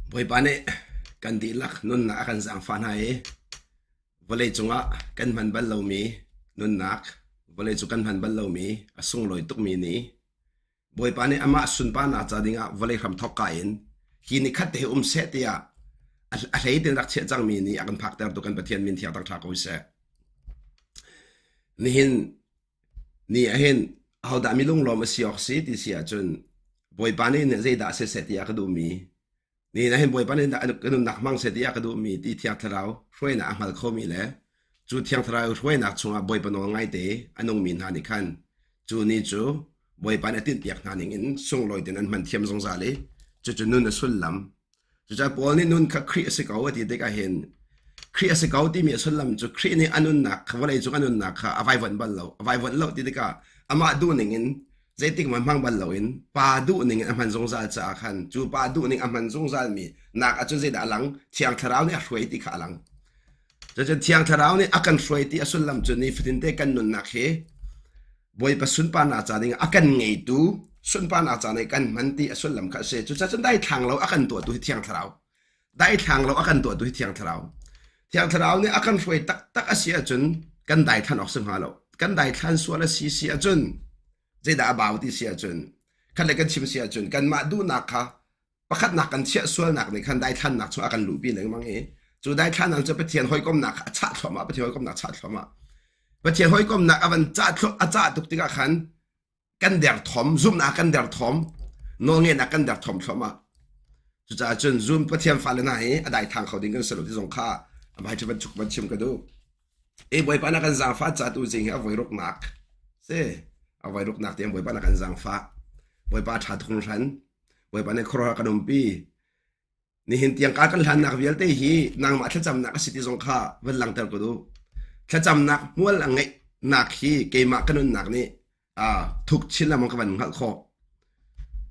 Bawipa nih kan dihlak nunnak a kan zaangfah hna i vawlei cungah kan hman bal lomi nunnak, vawlei cu kan hman bal lomi a sunglawi tukmi ni, Bawipa nih amah sunparnak ca dingah vawlei hramthawk ka in hi ni khat te hi um seh tiah a hlei tein rak chiah cangmi ni a kan phaktertu kan Pathian min thiang tak ṭha ko seh. Nihin Ni ahhin ahodah mi lunglawm a si awk si ti si ahcun Bawipa nih zeidah si seh ti a ka duhmi, nihin ahhin Bawipa nih ka nunnak hmang seh ti a ka duhmi ti Thiang Thlarau hruainak a hngal khomi le cu Thiang Thlarau hruainak chungah Bawipa nawl ngaite a nungmi hna nih khan cu ni cu Bawipa nih a tinhpiak hna ningin sunglawi tein an hman thiam zungzal i cucu nun a sullam Cucaah Paul nih nun kha Khrih a si ko a ti tikah hin Khrih a si ko timi a sullam cu Khrih nih a nunnak kha vawleicung a nunnak kha a vaivuanh bal lo. A vaivuanh lo ti tikah amah duhning in zeitik hmanh hmang bal loin pa duhning in a hman zungzal caah khan cu pa duhning a hman zungzalmi nak ahcun zeidah a lang? Thiang Thlarau nih a hruai ti kha a lang. Cucun Thiang Thlarau nih a kan hruai ti a sullam cu nifatin te kan nunnak hi Bawipa sunparnak ca ding a kan ngeitu sunparnak ca nih kan hman ti a sullam kha a si. Cucaah cun daithlang lo a kan tuahtu hi Thiang Thlarau. Daithlang lo a kan tuahtu hi Thiang Thlarau. Thiang Thlarau nih a kan hruai taktak a si ahcun kan daithlan awk si hnga lo. Kan daithlan sual a si si ahcun zeidah a bau ti si ahcun khat le kan chim si ahcun kanmah duhnak kha pakhatnak kan chiah sualnak nih khan daithlannak chung a kan luhpi lengmang i cu daithlannak cu Pathian hawikomnak a chah thluahmah Pathian hawikomnak chah thluahmah Pathian hawikomnak a van cah thluah a cah tuk tikah khan kan derthawm zumhnak kan derthawm nawlngeihnak kan derthawm thluahmah cucaah cun zum Pathian fale hna hi a daithang kho ding kan si lo ti zong kha a hmai van chuk van chim ka duh e Bawipa na kan zaangfah ca tu zing hi a voi ruknak si a voi ruknak tiang Bawipa na kan zaangfah Bawipa ṭha tuk hran Bawipa nih khuaruahhar kan umpi. Nihin tiang ka kan hlannak vialte hi nangmah thlacamnak a si ti zong kha van langhter ko duh. Thlacamnak hmual a ngeihnak hi keimah ka nunnak nih thuk chin lengmang ka van hngalh khawh.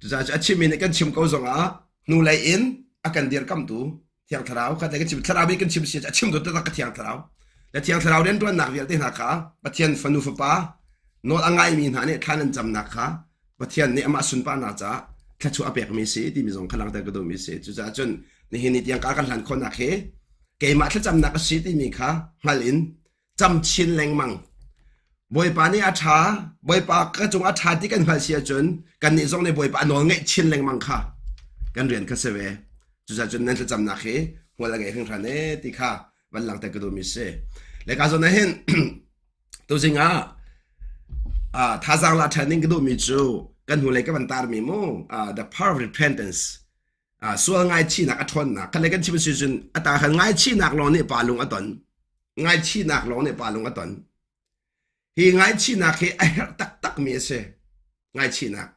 Cucaah a chimmi nih kan chim ko zongah hnulei in a kan dirkamtu Thiang Thlarau kha kan chim Thlarau nih kan chim si a chim tu taktak ka Thiang Thlarau. Le Thiang Thlarau rianṭuannak vialte hna kha Pathian fanu fapa nawl a ngaimi hna nih thla nan camnak kha Pathian nih amah sunparnak caah thluachuah a pekmi si timi zong kha langhter ka duhmi si. Cucaah cun nihin ni tiang ka kan hlan khawhnak hi keimah thlacamnak a si timi kha hngal in cam chin lengmang. Bawipa nih a ṭha, Bawipa ka cung a ṭha ti kan hngalh si ahcun kannih zong nih Bawipa a nawl ngeih chin lengmang kha kan rian kha si ve. Cucaah cun nan thlacamnak hi hmual a ngei hringhran ee ti kha van langhter ka duhmi si. Le ka zawn ah hin tuzing ah thazaang la ṭhan ding ka duhmi cu kan hnulei ka van tarmi mu the power of repentance sual ngaichihnak a ṭhawnnak kan le kan chim si cun a ta khan ngaichihnak lawng nih pa lung a ton ngaichihnak lawng nih pa lung a ton Hi ngaichihnak hi a herh taktakmi a si. Ngaichihnak.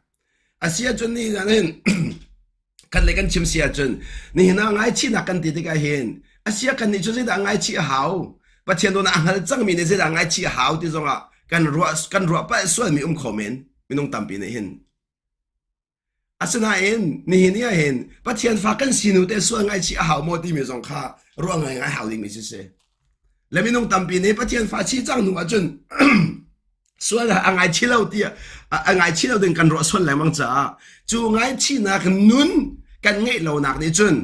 A si ahcun ni hin kan le kan chim si ahcun nihin ah ngaichihnak kan ti tikah hin a sia kan nih cu zeidah ngaichih a hau Pathian dawtnak a hngal cangmi nih zeidah ngaichih a hau ti zongah kan ruah kan ruah palh sualmi um kho men minung tampi nih hin Asinain nihin ni ahhin Pathian fa kan sinu te sual ngaihchih a hau maw timi zong kha ruah ngaingai hau dingmi si si. Le minung tampi nih Pathian fa si cang hnu ahcun sual a ngaichih lo ti a ngaichih lo ding kan ruah sual lengmang caah cu ngaichihnak nun kan ngeih lonak nih cun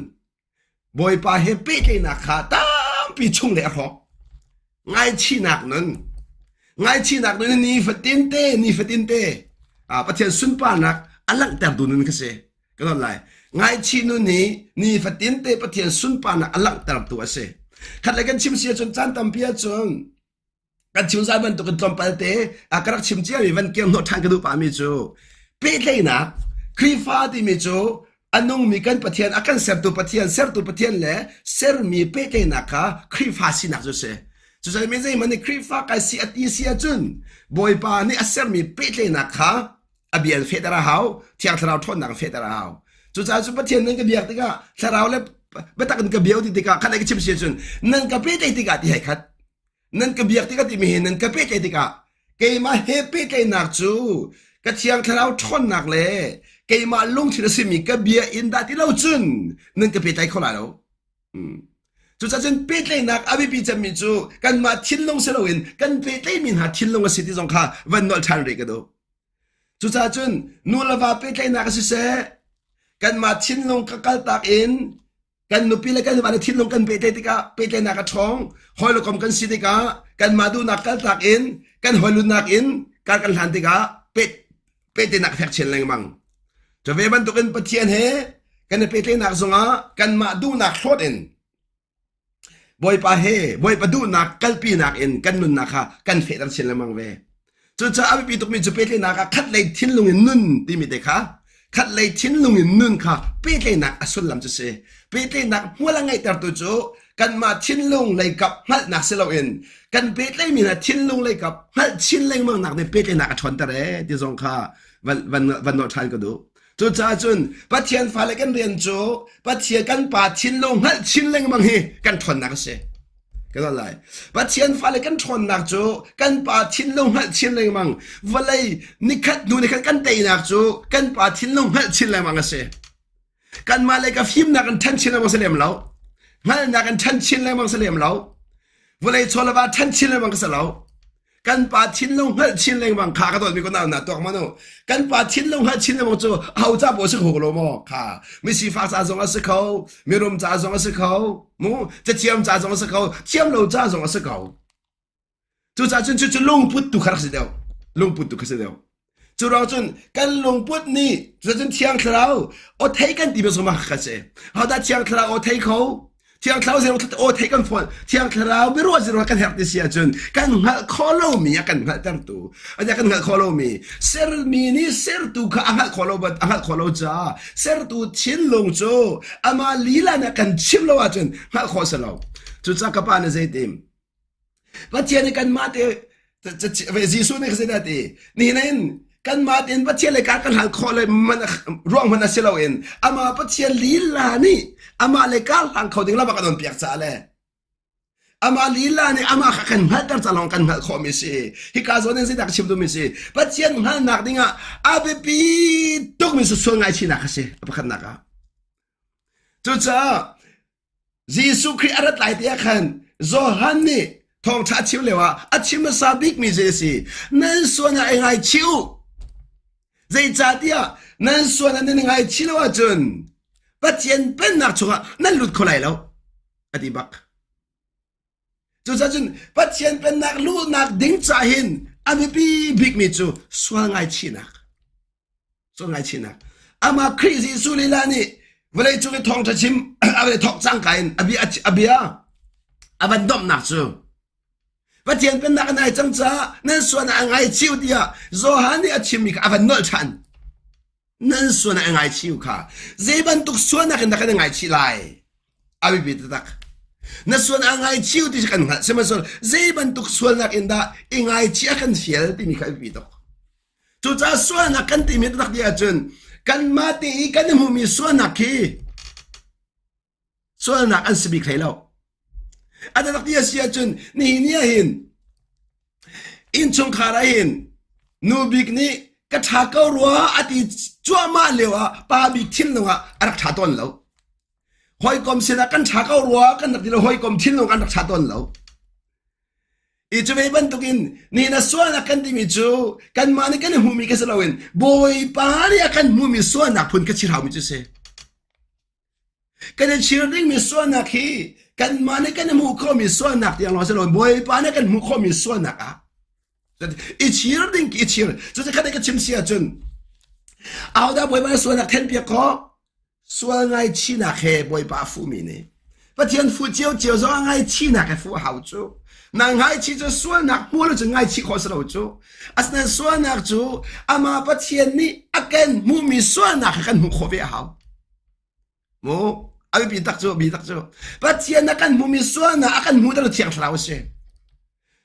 Bawipa he pehtlaihnak kha tampi chung le a hrawk. Ngaichihnak nun. Ngaichihnak nun ni fatin te, ni fatin te Pathian sunparnak a langhtertu nun kha si. Ka don lai. Ngaichih nun hi ni fatin te Pathian sunparnak a langhtertu a si. Khat le kan chim si ahcun caan tampi ahcun kan chim zai bantuk in tlawmpal te a ka rak chim ciami van kir hnawh ṭhan ka duh pahmi cu pehtlaihnak Khrihfa timi cu a nungmi kan Pathian a kan sertu Pathian sertu Pathian le sermi pehtlaihnak kha Khrihfa sinak cu si cucaah mi zeihmanh nih Khrihfa kai si a ti si ahcun Bawipa nih a sermi pehtlaihnak kha a bia in fehter a hau thiang thlarau ṭhawnnak in fehter a hau cucaah cu Pathian nan ka biak tikah thlarau le biatak in ka biau ti tikah khat le ka chim si ahcun nan ka pehtlaih tikah ti hei khat Nan ka biak tikah timi hi nan ka pehtlaih tikah keimah he pehtlaihnak cu ka thiang thlarau ṭhawnnak le keimah lungthin a simi ka bia in dah ti lo cun nan ka pehtlai kho lai lo. Hmm. Cucaah cun pehtlaihnak a biapi cemmi cu kanmah thinlung si loin kan pehtlaihmi hna thinlung a si ti zong kha van nolh ṭhan rih ka duh. Cucaah cun nu le va pehtlaihnak a siseh kanmah thinlung ka kaltak in. Kan nupi le kan va le thinlung kan pehtlaih tikah pehtlaihnak a ṭhawng. Hawi le kom kan si tikah kanmah duhnak kaltak in kan hawilunnak in kar kan hlan tikah peh pehtlaihnak a fek chin lengmang. Cu ve bantukin Pathian he kan i pehtlaihnak zongah kanmah duhnak hlawt in Bawipa he Bawipa duhnak kalpinak in kan nunnak kha kan fehter chin lengmang ve. Cucaah a biapi tukmi cu pehtlaihnak ah khatlei thinlung in nun timi te kha khatlei thinlung in nun kha pehtlaihnak a sullam cu si. Pehtlaihnak hmual a ngeihtertu cu kanmah thinlung leikap hngalhnak si loin kan pehtlaihmi hna thinlung leikap hngalh chin lengmang nak nih pehtlaihnak a ṭhawnter ee ti zong kha van van van nolh ṭhan ka duh. Cucaah cun Pathian fale kan rian cu Pathian kan Pa thinlung hngalh chin lengmang hi kan ṭhawnnak a si. Kan hngalh lai. Pathian fale kan ṭhawnnak cu kan Pa thinlung hngalh chin lengmang vawlei nikhat hnu nikhat kan teinak cu kan Pa thinlung hngalh chin lengmang a si. Kanmah le ka fimnak in ṭhan chin lengmang si lem lo. Hngalhnak in ṭhan chin lengmang si lem lo. Vawlei chawleva ṭhan chin lengmang ka si lo. Kan pa thinlung hngalh chin lengmang kha ka dawtmi ko na na tuak manu. Kan pa thinlung hngalh chin lengmang cu ho ca paoh si kho lo maw kha. Mi sifak ca zong a si kho, mirum ca zong a si kho, mu cathiam ca zong a si kho, thiam lo ca zong a si kho. Cucaah cun cucu lungput tu kha rak si deuh. Lungput tu kha si deuh. Cu ruang cun kan lungput nih cucun Thiang Thlarau aw thei kan ti zong mah kha si. Hodah Thiang Thlarau aw thei kho? Thiang Thlarau zero aw thei kan fawn. Thiang Thlarau biaruah zero kan herh ti si ahcun kan hngalh khawh lomi a kan hngalhtertu. A kan hngalh khawh lomi sermi nih sertu kha a hngalh khawh lo a hngalh khawh lo caah sertu thinlung cu amah lila nih a kan chimh lo ahcun hngalh khawh si lo. Cucaah ka pa nih zeitim Pathian nih kanmah te Jesuh nih zeidah ti nihin in kanmah tein Pathian le kar kan hal khawh le man ruang hmanh a si loin amah Pathian lila nih amah le kar hlang kho ding lam a kan on piak caah le amah lila nih amah kha kan hngalhter ca lawng kan hngalh khawhmi si hika zawn in zeidah ka chim duhmi si Pathian hngalhnak dingah a biapi tukmi cu sual ngaihchihnak a si a pakhatnak ah cucaah Jesuh Khrih a rat lai te ah khan Johan nih thawngṭha a chim lioah a chim hmasa bikmi zei a si? Nan sual ah i ngaichih u. Zeicahtiah nan sual ah nan i ngaichih lo ahcun Pathian pennak chungah nan lut kho lai lo, a ti bak. Cucaah cun Pathian pennak luhnak ding ca hin a biapi bikmi cu sual ngaichihnak. Sual ngaichihnak. Amah Khrih Jesuh lila nih vawleicung i thawngṭha chim a van i thawk cangka in a bia a bia a van domhnak cu Pathian pennak a nai cang caah nan sual ah a ngaichih u tiah Johan nih a chimmi kha a van nolh ṭhan. Nan sual ah a ngaichih u kha zei bantuk sualnak in dah kan i ngaichih lai? A biapi taktak. Na sual ah ngaichih u ti kan hngalh. Sihmanhsehlaw zei bantuk sualnak in dah i ngaichih a kan fial timi kha a biapi tuk. Cucaah sualnak kan timi taktak ti ahcun kanmah te i kan i hmuhmi sualnak khi sualnak an si bik hlei lo. A taktak ti a si ahcun nihin ni ahhin innchungkhar ahhin nu bik nih ka ṭha ko rua a ti cuahmah lio ah pa bik thinlung ah a rak ṭha tawn lo. Hawikom sinah kan ṭha ko rua kan rak ti lo hawikom thinlung kan rak ṭha tawn lo. I cu ve bantukin ni na sualnak kan timi cu kanmah nih kan i hmuhmi ka si loin Bawipa nih a kan hmuhmi sualnak phun ka chirhaumi cu si. Kan i chir dingmi sualnak hi kanmah nih kan i hmuh khawhmi sualnak tiang lawng si loin Bawipa nih kan hmuh khawhmi sualnak ah i chir ding i chir. Cucu khat ka chim si ahcun ahodah Bawipa nih sualnak thenpiak khawh? Sual ngaihchihnak he Bawipa a fuhmi nih Pathian fuh ciocio zong ah ngaihchihnak he fuh hau cu. Na ngaihchih cu sualnak hmuh lo cun ngaihchih khawh si lo cu. Asinain sualnak cu amah Pathian nih a kan hmuhmi sualnak kha kan hmuh khawh ve a hau. Mu a biapi tak cu bi tak cu Pathian a kan hmuhmi sualnak a kan hmuhter Thiang Thlarau a si.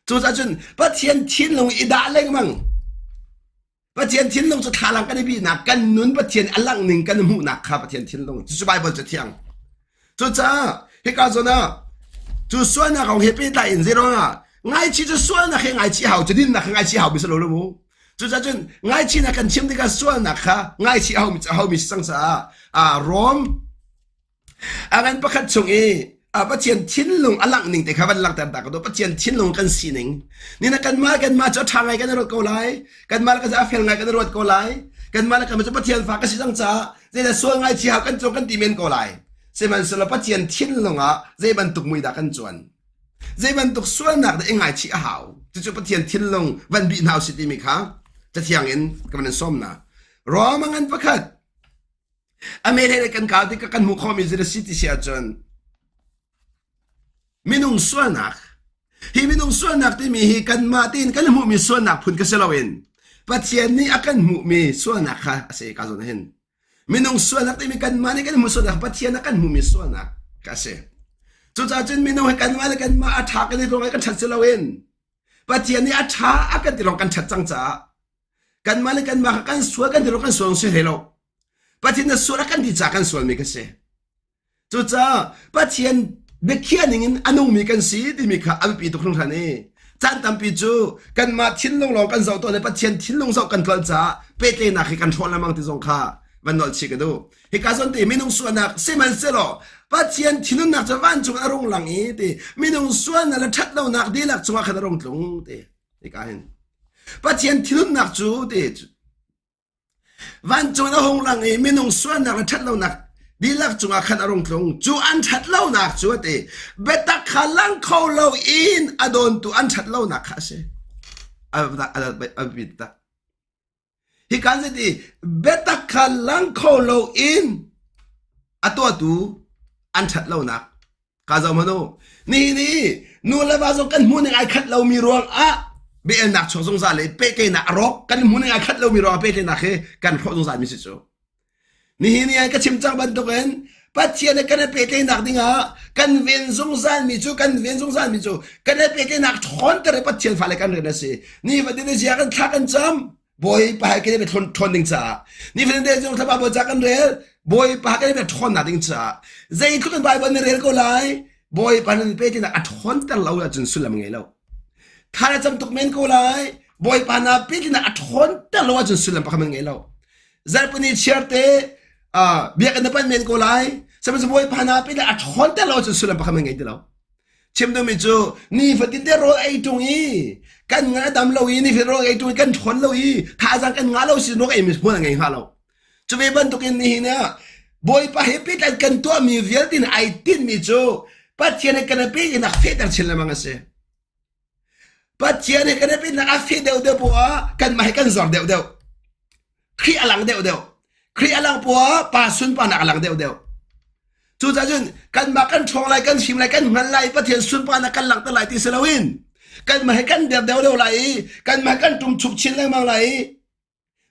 Cucaah cun Pathian thinlung i dah lengmang Pathian thinlung cu thlalang kan i bihnak kan nun Pathian a langh ning kan hmuhnak kha Pathian thinlung cucu Bible cu thiang cucaah hika zawn ah cu sualnak kong he pehtlai in zeiruang ah ngaichih cu sualnak he ngaichih hau cu dinnak he ngaichih hau mi si lo lo mu cucaah cun ngaichihnak kan chim tikah sualnak kha ngaichih hau mi hau mi si cang caah ah Rom A ngan pakhat chung i a Pathian thinlung a langh ning te kha van langhter ta ka duh. Pathian thinlung kan sining. Nina kanmah kanmah cu a ṭha ngai kan i ruat ko lai. Kanmah le kan a fel ngai kan i ruat ko lai. Kanmah le kanmah cu Pathian fa ka si cang caah zeidah sual ngai chi hau kan cung kan ti men ko lai. Sihmanhsehlaw Pathian thinlung ah zei bantuk mui dah kan cuan? Zei bantuk sualnak dah i ngaichih a hau? Cucu Pathian thinlung van bih hna usih timi kha Cathiang in ka van in sawm hna. Roma ngan pakhat a mel he kan kau tikah kan hmuh khawhmi zei a si ti si ahcun minung sualnak hi minung sualnak timi hi kanmah tein kan hmuhmi sualnak phun ka si loin Pathian nih a kan hmuhmi sualnak kha a si ka zawn hin Minung sualnak timi kanmah nih kan hmuh sualnak Pathian ah kan hmuhmi sualnak ka si. Cucaah cun minung hi kanmah le kanmah a ṭha kan i ruang i kan ṭhat si loin Pathian nih a ṭha a kan ti lawng kan ṭhat cang caah kanmah le kanmah kha kan sual kan ti lawng kan sual si hlei lo. Pathian na sual a kan ti caah kan sualmi ka si. Cucaah Pathian biakhiah ningin a nungmi kan si timi kha a biapi tuk hringhran i caan tampi cu kanmah thinlung lawng kan zoh tawn i Pathian thinlung zoh kan tlolh caah pehtlaihnak hi kan hrawh lengmang ti zong kha van nolh chih ka duh. Hika zawn te minung sualnak sihmanhsehlaw Pathian thinhunnak cu vancung a rung lang i ti minung sualnak le ṭhatlonak dihlak cungah khan a rung tlung ti hika hin Pathian thinhunnak cu ti Vancung a hung lang i minung sualnak le ṭhatlonak dihlak cungah khan a rung tlung. Cu an ṭhatlonak cu a ti. Biatak kha lang kho loin a dawntu an ṭhatlonak kha a si. A biapi taktak. Hika zit i biatak kha lang kho loin a tuahtu an ṭhatlonak Ka zoh hmanh u. Nihin i nu le va zong kan hmuh ning ai khat lomi ruang ah biaelnak chuak zungzal i pehtlaihnak a rawk kan hmuh ning ai khat lomi ruang ah pehtlaihnak hi kan hrawh zungzal mi si cu. Nihin i ka chim cang bantukin Pathian he kan i pehtlaihnak dingah kan ven zungzal mi cu kan ven zungzal mi cu kan i pehtlaihnak ṭhawnter i Pathian fale kan rian a si. Nifatin zia kan thla kan cam Bawipa he kan i ṭhawn ding caah nifatin te zong thlapa bawi ca kan rel Bawipa kan i ṭhawnnak ding caah zeitluk in Bible na rel ko lai Bawipa nan pe tinak a ṭhawnter lo ahcun sullam ngei lo tha na cam tuk men ko lai Bawipa na pe tinak a ṭhawnter lo ahcun sullam pakhat man ngei lo zarhpini chiar te biakinn na pan men ko lai sihmanhsehlaw Bawipa na pe tinak a ṭhawnter lo ahcun sullam pakhat man ngei ti lo Chim duhmi cu nifatin te rawl ei ṭung i kan ngan a dam lo i nifatin rawl ei ṭung i kan ṭhawn lo i thazaang kan ngah lo si rawl ei mi hmual a ngei hnga lo. Cu ve bantukin nihin ah Bawipa he pehtlai kan tuahmi vialte in ai tinhmi cu Pathian he kan i pehtlaihnak fehter chin lengmang a si. Pathian he kan i pehtlaihnak a feh deuhdeuh poah kanmah he kan zor deuhdeuh. Khrih a lang deuhdeuh. Khrih a lang poah pa sunparnak a lang deuhdeuh. Cucaah cun kanmah kan ṭhawng lai, kan fim lai, kan hngal lai, Pathian sunparnak kan langhter lai ti si loin kanmah he kan der deuhdeuh lai i kanmah kan ṭumchuk chin lengmang lai i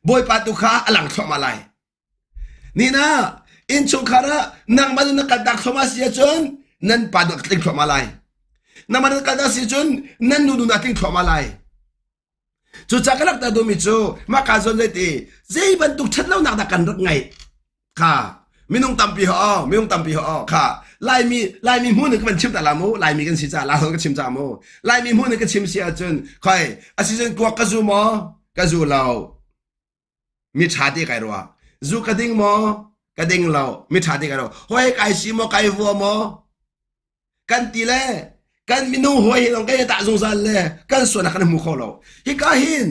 Bawipa tu kha a lang thluahmah lai. Nina innchungkhar ah nangmah na kaltak thluahmah si ahcun nan pa nu a tling thluahmah lai. Nangmah na kaltak si ahcun nan nu nu na tling thluahmah lai. Cucaah ka langhter duhmi cu mah kaa zawn zei ti zei bantuk ṭhatlonak dah kan rak ngeih kha minung tampi ho minung tampi ho kha Laimi Laimi hmun in ka van chim ta la mu Laimi kan si ca la ka chim ca mu Laimi hmun in ka chim si ahcun khoi asicun kuak ka zu maw ka zu lo mi ṭha te kai rua zu ka ding maw ka ding lo mi ṭha te kai rua hoi kai si maw kai vua maw kan ti le kan minung hawi he lawng kan i tah zungzal le kan sualnak kan hmu kho lo hika hin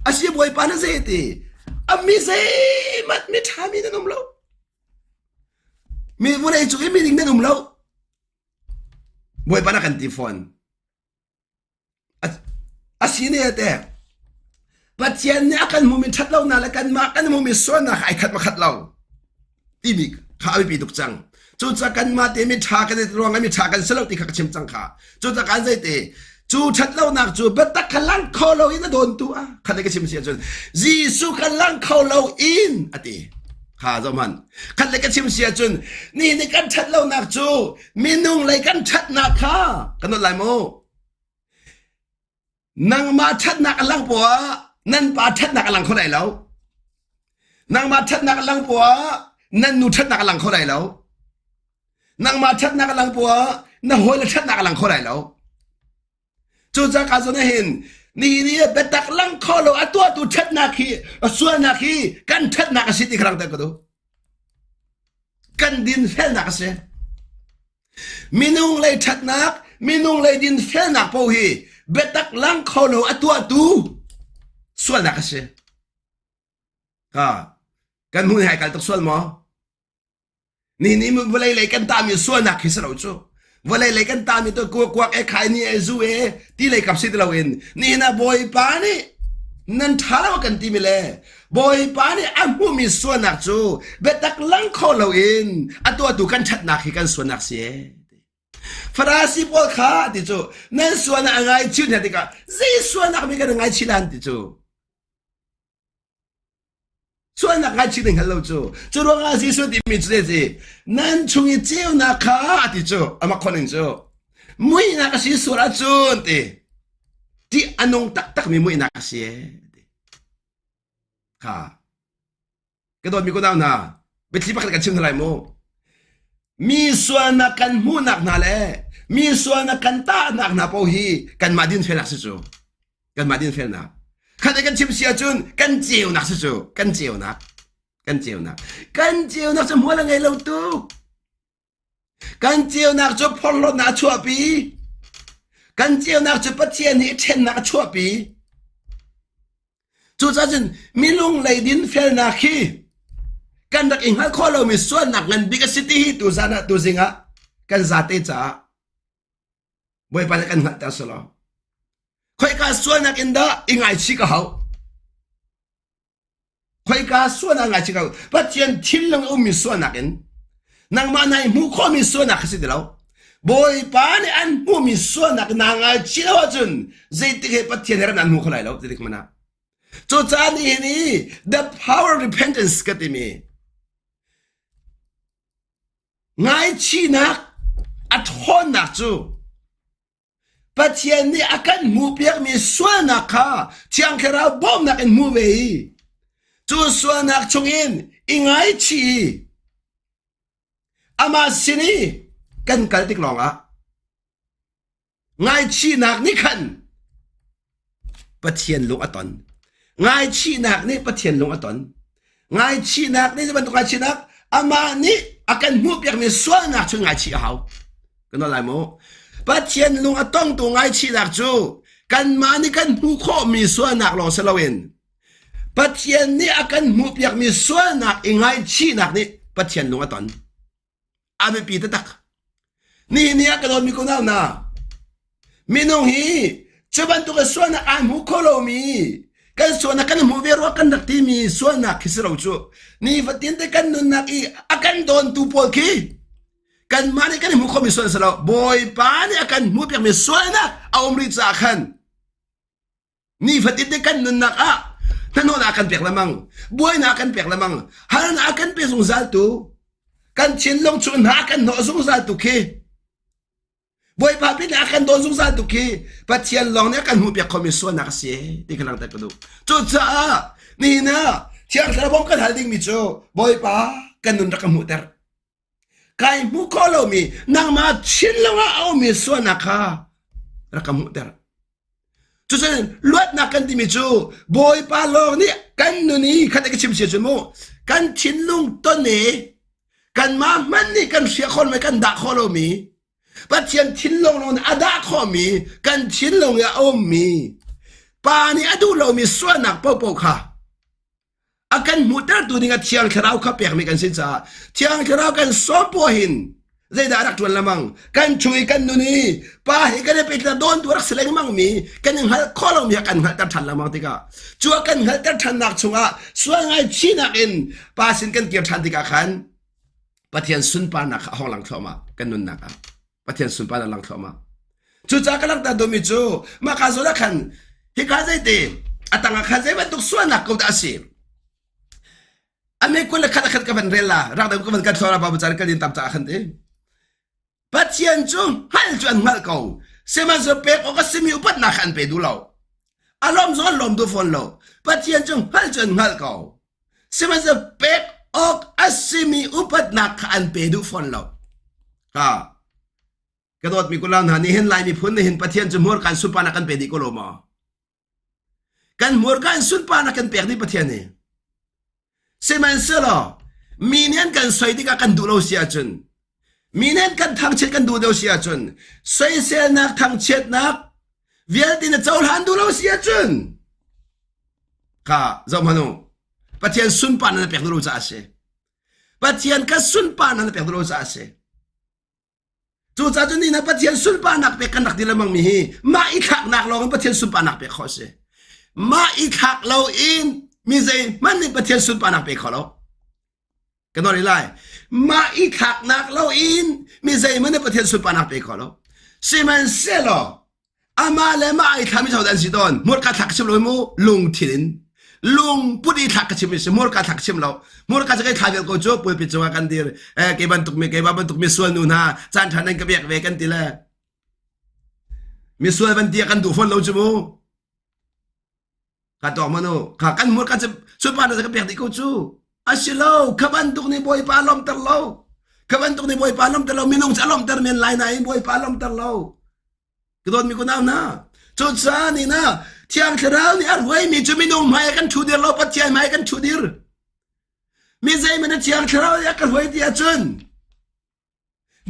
a si bawipa na zei ti a mi zeihmanh mi ṭha mi nan um lo mi vawlei cung i mi ding nan um lo bawipa na kan ti fawn A si ne te. Pathian nih a kan hmumi ṭhatlonak le kanmah kan hmumi sualnak ai khat ma khat lo timi kha a biapi tuk cang. Cucaah kanmah te mi ṭha kan i ruang mi ṭha kan si lo ti kha ka chim cang kha. Cucaah kan zei te cu ṭhatlonak cu biatak kha lang kho lo in a dawntu a khat ka chim si ahcun Jesuh kha lang kho lo in a ti. Kha zoh hmanh. Khat le ka chim si ahcun ni nih kan ṭhatlonak cu minung lei kan ṭhatnak kha kan nolh lai mu. Nangmah ṭhatnak a lang poah nan pa ṭhatnak a lang kho lai lo. Nangmah ṭhatnak a lang poah nan nu ṭhatnak a lang kho lai lo. Nangmah ṭhatnak a lang poah na hawile ṭhatnak a lang kho lai lo. Cucaah ka zawn hin nihin i biatak lang kho lo a tuahtu ṭhatnak hi sualnak hi kan ṭhatnak a si ti kha langhter ka duh. Kan dinfelnak a si. Minung lei ṭhatnak, minung lei dinfelnak paoh hi biatak lang kho lo a tuahtu sualnak a si. Ka kan hmun hai kal tuk sual maw? Ni ni vawlei lei kan tami sualnak khi si lo cu. Vawlei lei kan tami to kuak e khai ni e zu e ti lei kap si ti loin nihin ah Bawipa nih nan ṭha lo kan timi le Bawipa nih a hmuhmi sualnak cu biatak lang kho loin a tuahtu kan ṭhatnak hi kan sualnak si e. Farasi pawl kha ti cu nan sualnak a ngaichih hna tikah zei sualnak mi kan ngaichih lan ti cu. Sualnak ngaichih ding hngal lo cu. Cu ruangah Jesuh timi cu si nan chung i ceunak kha a ti cu amah khoning cu muihnak a si sual ahcun ti ti a nung taktakmi muihnak a si ti kha ka dawtmi kunau hna biathli pakhat kan chim hna lai mu mi sualnak kan hmuhnak hna le mi sualnak kan tahnak hna paoh hi kanmah dinfelnak si cu kanmah dinfelnak khat kan chim si ahcun kan ceunak si cu kan ceunak kan ceunak kan ceunak cu hmual a ngei lo tuk kan ceunak cu phorhlawtnak a chuahpi kan ceunak cu Pathian hi ṭhennak a chuahpi Cucaah cun minung lei dinfelnak hi kan rak i hngalh khawh lomi sualnak ngan bik a si ti hi tuzan ah tuzing ah kan zate caah Bawipa nih kan hngalhter selaw. Khoika sualnak in dah i ngaichih ka hau? Khoika sualnak ngaichih ka hau? Pathian thinlung a ummi sualnak in nangmah nai hmuh khawhmi sualnak kha si ti lo. Bawipa nih an hmuhmi sualnak naa ngaichih lo ahcun zeitik he Pathian he ram an hmu kho lai lo zeitik hmanh ah. Cucaah nihin i the power of repentance ka timi ngaichihnak a ṭhawnnak cu Pathian nih a kan hmuhpiakmi sualnak kha Thiang Thlarau bawmhnak in hmu ve i cu sualnak chungin i ngaichih i amah sin i kan kal tik lawngah Ngaichihnak nih khan Pathian lung a ton. Ngaichihnak nih Pathian lung a ton. Ngaichihnak nih bantuk ngaichihnak amah nih a kan hmuhpiakmi sualnak cu ngaichih a hau. Kan lai maw? Pathian lung a tongtu ngaichihnak cu kanmah nih kan hmuh khawhmi sualnak lawng si loin Pathian nih a kan hmuhpiakmi sualnak i ngaichihnak nih Pathian lung a ton. A biapi taktak. Nihin ni ah ka dawtmi ko hna, minung hi cu bantuk in sualnak aa hmu kho lomi kan sualnak kan hmuh ve rua kan rak timi sualnak khi si lo cu nifatin te kan nunnak i a kan dawntu pawl khi kanmah nih kan i hmuh khomi sual si lo Bawipa nih a kan hmuh piakmi sualnak a um rih caah khan Nifatin te kan nunnak ah hnahnawhnak kan pek lengmang, buainak kan pek lengmang, harnak kan pe zungzal tu, kan thinlung chung hna kan hnawh zungzal tu khi Bawipa pin a kan dawn zungzal tu khi Pathian lawng nih a kan hmuhpiak khomi sualnak a si ti kha langhter ka duh. Cucaah nihin ah Thiang Thlarau bawmh kan hal dingmi cu Bawipa kan nun rak ka hmuhter. Kai hmuh khawh lomi nangmah thinlung ah a ummi sualnak kha rak ka hmuhter. Cucun luatnak kan timi cu Bawipa lawng nih kan nun i khat ka chim sia cu mu kan thinlung ton i kanmah hmanh nih kan hria khawh lomi kan dah khawh lomi Pathian thinlung lawng nih a dah khawhmi kan thinlung i a ummi pa nih a duh lomi sualnak paohpaoh kha a kan hmuhtertu ding a Thiang Thlarau kha pekmi kan si caah Thiang Thlarau kan sawm poah hin zeidah rak ṭuan lemang kan chung i kan nun i pa hi kan i pehtla dawn tu rak si lengmang mi kan i hngalh khawh lomi a kan hngalhter ṭhan lengmang tikah cu a kan hngalhter ṭhannak chungah sual ngaichihnak in pa sin kan kir ṭhan tikah khan Pathian sunparnak kha a hong lang thluahmah kan nunnak ah Pathian sunparnak lang thluahmah. Cucaah ka langhter duhmi cu mah ka zawn ah khan hika zeiti a tangah khan zei bantuk sualnak ko dah a si. A me kul le khat a khat ka van rel la rak deuh ka van kan thluah ba bucar ka din tam caah khan ti. Pathian cu hngal cu an hngalh ko. Sihmanhsehlaw pek awk a simi upatnak kha an pe duh lo. A lawm zong an lawm duh fawn lo. Pathian cu hngalh cu an hngalh ko. Sihmanhsehlaw pek awk a simi upatnak kha an pe duh fawn lo. Ha. Ka dawtmi kulau hna nih hin Lai miphun nih hin Pathian cu hmurka in sunparnak kan pe dih ko lo maw? Kan hmurka in sunparnak kan pek dih Pathian nih. Sihmanhsehlaw mi nih an kan soi tikah kan duh lo si ahcun mi nih an kan thangchiat kan duh lo si ahcun soiselnak thangchiatnak vialte na cohlan duh lo si ahcun kha zoh hmanh u Pathian sunparnak na pek duh lo caah a si. Pathian kha sunparnak na pek duh lo caah a si. Cucaah cun ni na Pathian sunparnak pek kan rak ti lengmang mi hi mah i thlaknak lawng in Pathian sunparnak pek khawh a si. Mah i thlak lo in mi zeihmanh nih Pathian sunparnak pe kho lo. Ka nawl lai. Mah i thlaknak lo in mi zeihmanh nih Pathian sunparnak pe kho lo. Sihmanhsehlaw Amah le mah ai thlami hodah an si tawn? Hmurka thlak ka chim lo mu lungthin in. Lungput i thlak ka chim si hmurka thlak ka chim lo. Hmurka cu kai thla vial ko cu pulpit cungah kan dir. Eh, kei bantuk mi keimah bantuk mi sual nu hna caan ṭha nan ka biak ve kan ti le. Mi sual van ti kan duh fawn lo cu mu. Ka tuak manu kha kan hmurka cu sunparnak cu ka pek dih ko cu. A si lo kha bantuk nih Bawipa a lawmter lo. Kha bantuk nih Bawipa a lawmter lo minung cu a lawmter men lai nain Bawipa a lawmter lo. Ka dawtmi kunau hna, cucaah ni na Thiang Thlarau nih a hruaimi cu minung hmai kan ṭhu dir lo, Pathian hmai kan ṭhu dir. Mi zeihmanh a Thiang Thlarau nih a ka hruai ti ahcun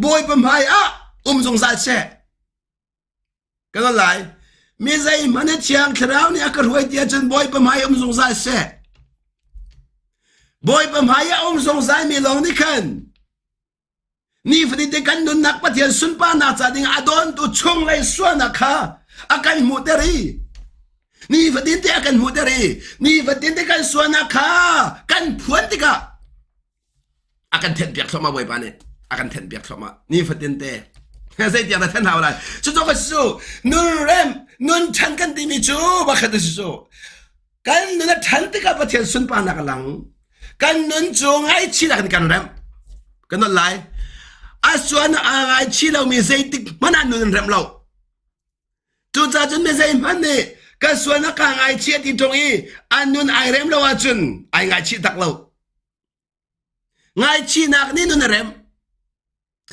Bawipa hmai ah um zungzal seh. Ka nawl lai. Mi zeihmanh a Thiang Thlarau nih a ka hruai ti ahcun Bawipa hmai um zungzal seh. Bawipa hmai ah um zungzal mi lawng nih khan Nifatinte kan nunnak Pathian sunparnak ca ding a dawntu chunglei sualnak kha a kan hmuhter i nifatinte a kan hmuhter i nifatinte kan sualnak kha kan phuan tikah a kan thenhpiak thluahmah Bawipa nih a kan thenhpiak thluahmah nifatinte zeitiang dah then hau lai cu cu cu nun rem nun chan kan timi cu bakhat a si cu Kan nun a ṭhan tikah Pathian sunparnak a lang. Kan nun cu ngaihchihnak in kan remh. Kan nolh lai. A suan aa ngaichih lomi zeitik hmanh ah nun an remh lo. Cucaah cun mi zeihmanh nih ka sualnak kaa ngaichih ti ṭung i an nun ai rem lo ahcun ai ngaichih tak lo. Ngaichihnak nih nun a remh.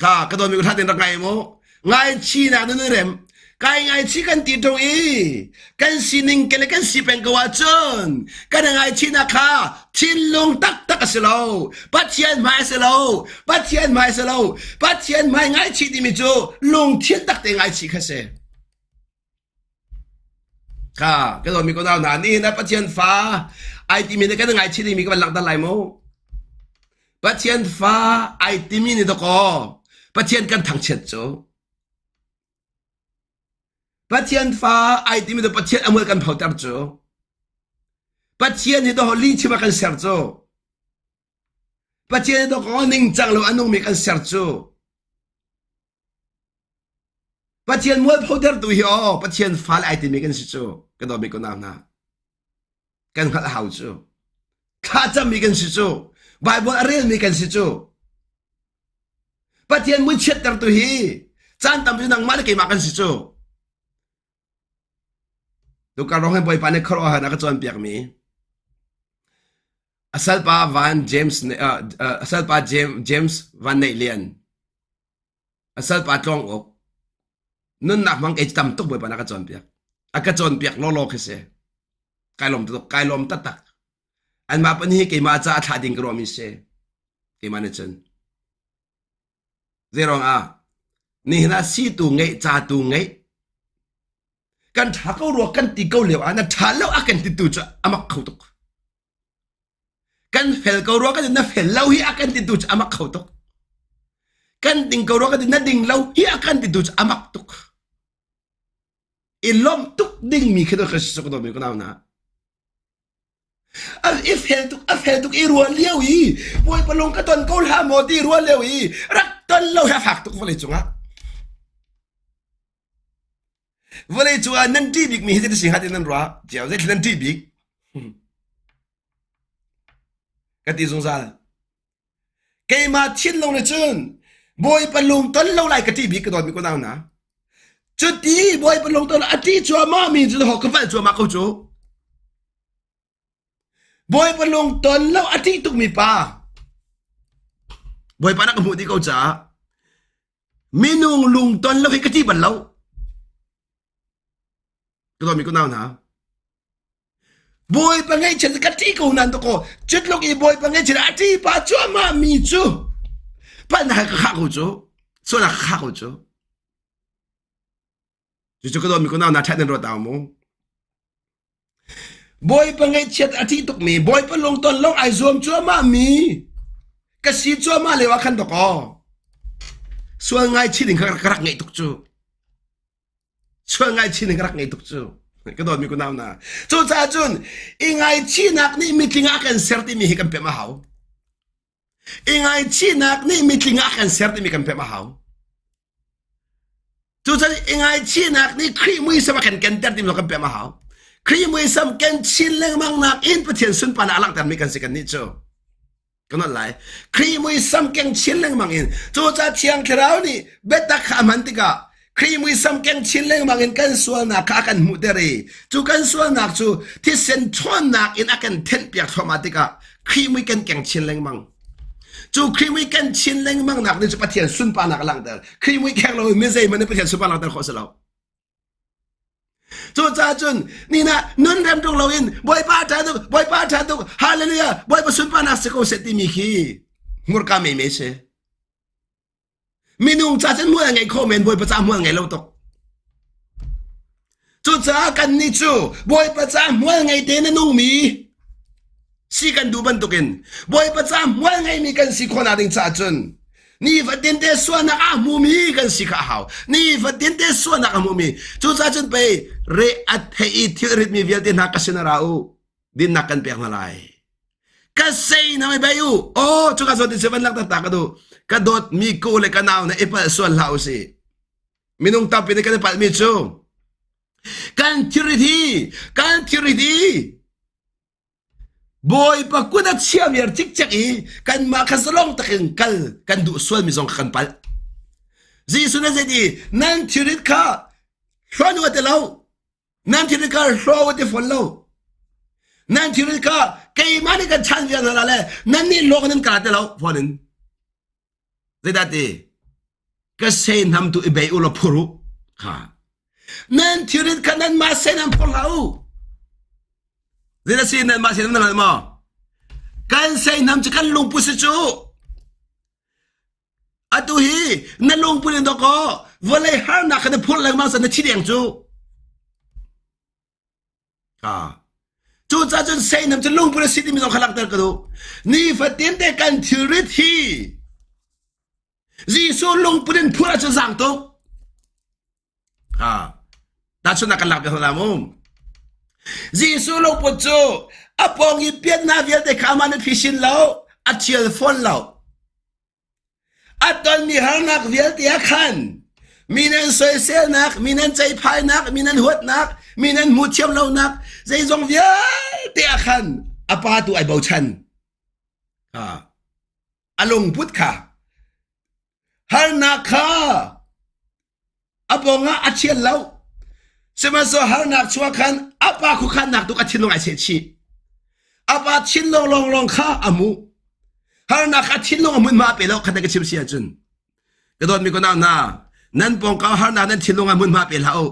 Kha ka dawmi ka ṭha rak ngai mu. Ngaichihnak nun a remh. Kai ngaichih kan ti ṭung i kan sining ke le kan si peng ko ahcun kan ngaichihnak kha thinlung taktak a si lo. Pathian hmai a si lo. Pathian hmai a si lo. Pathian hmai ngaichih timi cu lungthin tak te ngaichih kha si. Kha ka dawmi ko nau hna nihin ah Pathian fa ai timi nih kan ngaichih dingmi ka van langhter lai mu. Pathian fa ai timi nih dakaw Pathian kan thangchiat cu. Pathian fa ai timi nih Pathian a mual kan photer cu. Pathian hi dawh lihchim a kan ser cu. Pathian hi dawkaw ningcang lo a nungmi kan ser cu. Pathian mualphotertu hi aw Pathian fale ai timi kan si cu ka dawmi ko nau hna kan hngalh hau cu thlacammi kan si cu Bible a relmi kan si cu Pathian muichiattertu hi caan tampi nangmah le keimah kan si cu Tukar rong hi Bawipa nih khuaruahhar a ka cawnpiakmi a salpa Van James a salpa James Van Neih Lian A salpa tlawng awk nunnak hmang kei tam tuk Bawipa na ka cawnpiak. A ka cawnpiak lawlaw khi si. Kai lawm tuk, kai lawm taktak. Anmah pan hi keimah ca a thlah ding ka ruahmi si. Keimah nih cun. Zeiruang ah nihin ah si tu ngeih, ca tu ngeih, kan ṭha ko rua kan ti ko lio ah na ṭha lo a kan ti tu cu a mak kho tuk. Kan fel ko rua kan na fel lo hi a kan ti tu cu a mak kho tuk. Kan ding ko rua kan ti na ding lo hi a kan ti tu cu a mak tuk. I lawmh tuk dingmi khi ka si ko mi ka nau na. I fel tuk a fel tuk i rual lio i Bawipa lung ka ton ko hlah maw ti rual lio i rak ton lo hi a fak tuk vawlei cungah. Vawlei cungah nan ṭih bikmi hi zei si hnga ti nan ruah? Cio zei nan ṭih bik? Ka ti zungzal. Keimah thinlung nih cun Bawipa lung ton lo lai ka ṭih bik ka dawtmi ko nau na. Cuti Bawipa lung ton a ṭih cuahmah mi cu ka palh cuahmah ko cu. Bawipa lung ton lo a ṭih tukmi pa. Bawipa na ka hmuh dih ko caah minung lungton lo hi ka ṭih bal lo. Ka dawtmi kunau hna. Bawipa ngaihchiat ka ṭih ko nan to cutluk i Bawipa ngaihchiat a ṭih pa cuahmah mi cu palhnak ka khah ko cu sualnak ka khah ko cu Cucu ka dawtmi kunau hna ṭhat nan ruat au mu. Bawipa ngaihchiat a ṭih tukmi, Bawipa lungton lawng ai zuam cuahmah mi. Ka si cuahmah lio ah khan dawkaw sual ngaichih ding kha ka rak ngeih tuk cu. Sual ngaichih ding ka rak ngeih tuk cu. Ka dawtmi kunau hna. Cucaah cun i ngaichihnak nih mitling ah a kan ser timi hi kan pemh a hau. I ngaichihnak nih mitling ah a kan ser timi kan pemh a hau. Cucaah i ngaichihnak nih Khrih muisam a kan kenter timi kan pemh a hau. Khrih muisam ken chin lengmang nak in Pathian sunparnak a langhtermi kan si kannih cu. Kan nolh lai. Khrih muisam keng chin lengmang in cucaah Thiang Thlarau nih biatak kha a hman tikah Khrih muisam keng chin lengmang in kan sualnak kha a kan hmuhter i cu kan sualnak cu thisen ṭhawnnak in a kan thenhpiak thluahmah tikah Khrih mui kan keng chin lengmang. Cu Khrih mui kan chin lengmang nak nih cu Pathian sunparnak a langhter. Khrih mui keng lo in mi zeihmanh nih Pathian sunparnak langhter khawh a si lo. Cucaah cun nina nun rem ṭung loin Bawipa ṭha tuk, Bawipa ṭha tuk, Hallelujah, Bawipa sunparnak si ko seh timi khi hmurka menmen si. Minung ca cun hmual a ngei kho men, Bawipa ca hmual ngei lo tuk. Cucaah kannih cu Bawipa ca hmual ngei te na nungmi si kan duh bantukin Bawipa ca hmual ngeimi kan si khawhnak ding caah cun nifatin te sualnak a hmumi kan si kha a hau. Nifatin te sualnak a hmumi. Cucaah cun pei re a thei i thil ritmi vialte hna ka sin ra u. Dinnak kan pek hna lai. Ka sei na mei bei u. Oh, cuka zawn ti van lak ta ka duh. Ka dawt mi ko le ka nau na i palh sual hlah u si. Minung tampi nih kan i palhmi cu kan thilrit hi kan thilrit hi Bawipa kut a chia viar cikcek i kanmah kha zalong takin kal kan duh sualmi zong kha kan palh. Jesuh nih zei ti nan thilrit kha hlonh u ti lo nan thilrit kha hlaw u ti fawn lo nan thilrit kha keimah nih kan chan viar hna le nan nih lawng nan ka ti lo fawn in Zeidah ti? Ka seihnam tu i bei u law phur u. Kha. Nan thilrit kha nanmah seihnam phur hlah u. Zeidah si nanmah seihnam nan hngal maw? Kan seihnam cu kan lungput si cu. Atu hi na lungput in dawkaw vawlei harnak kha na phurh lengmang san na thi deng cu. Cucaah cun seihnam cu lungput a si timi zong kha langhter ka duh. Nifatin te kan thilrit hi Jesuh lungput in phur ahcun zaang tuk. Ha. Tahchunhnak kan lak piak hna mu. Jesuh lungput cu a pawng i piannak vialte kha amah nih phisin lo, a thial fawn lo. A tonmi harnak vialte ah khan mi nan soiselnak, mi nan ceihphainak, mi nan huatnak, mi nan hmuh thiam lonak, zeizong vialte ah khan a pa tu ai bochan. Ha. A lungput kha harnak kha A pawng ah a thial lo. Sihmanhsehlaw harnak chuah khan a pa khuakhannak tu a thinlung ai seh chih. A pa thinlung lawnglawng kha a hmuh. Harnak kha thinlung a hmunhma a pe lo khat ka chim si ahcun. Ka dawtmi ka nau hna, nan pawngkam harnak nan thinlung ah hmunhma pe hlah u.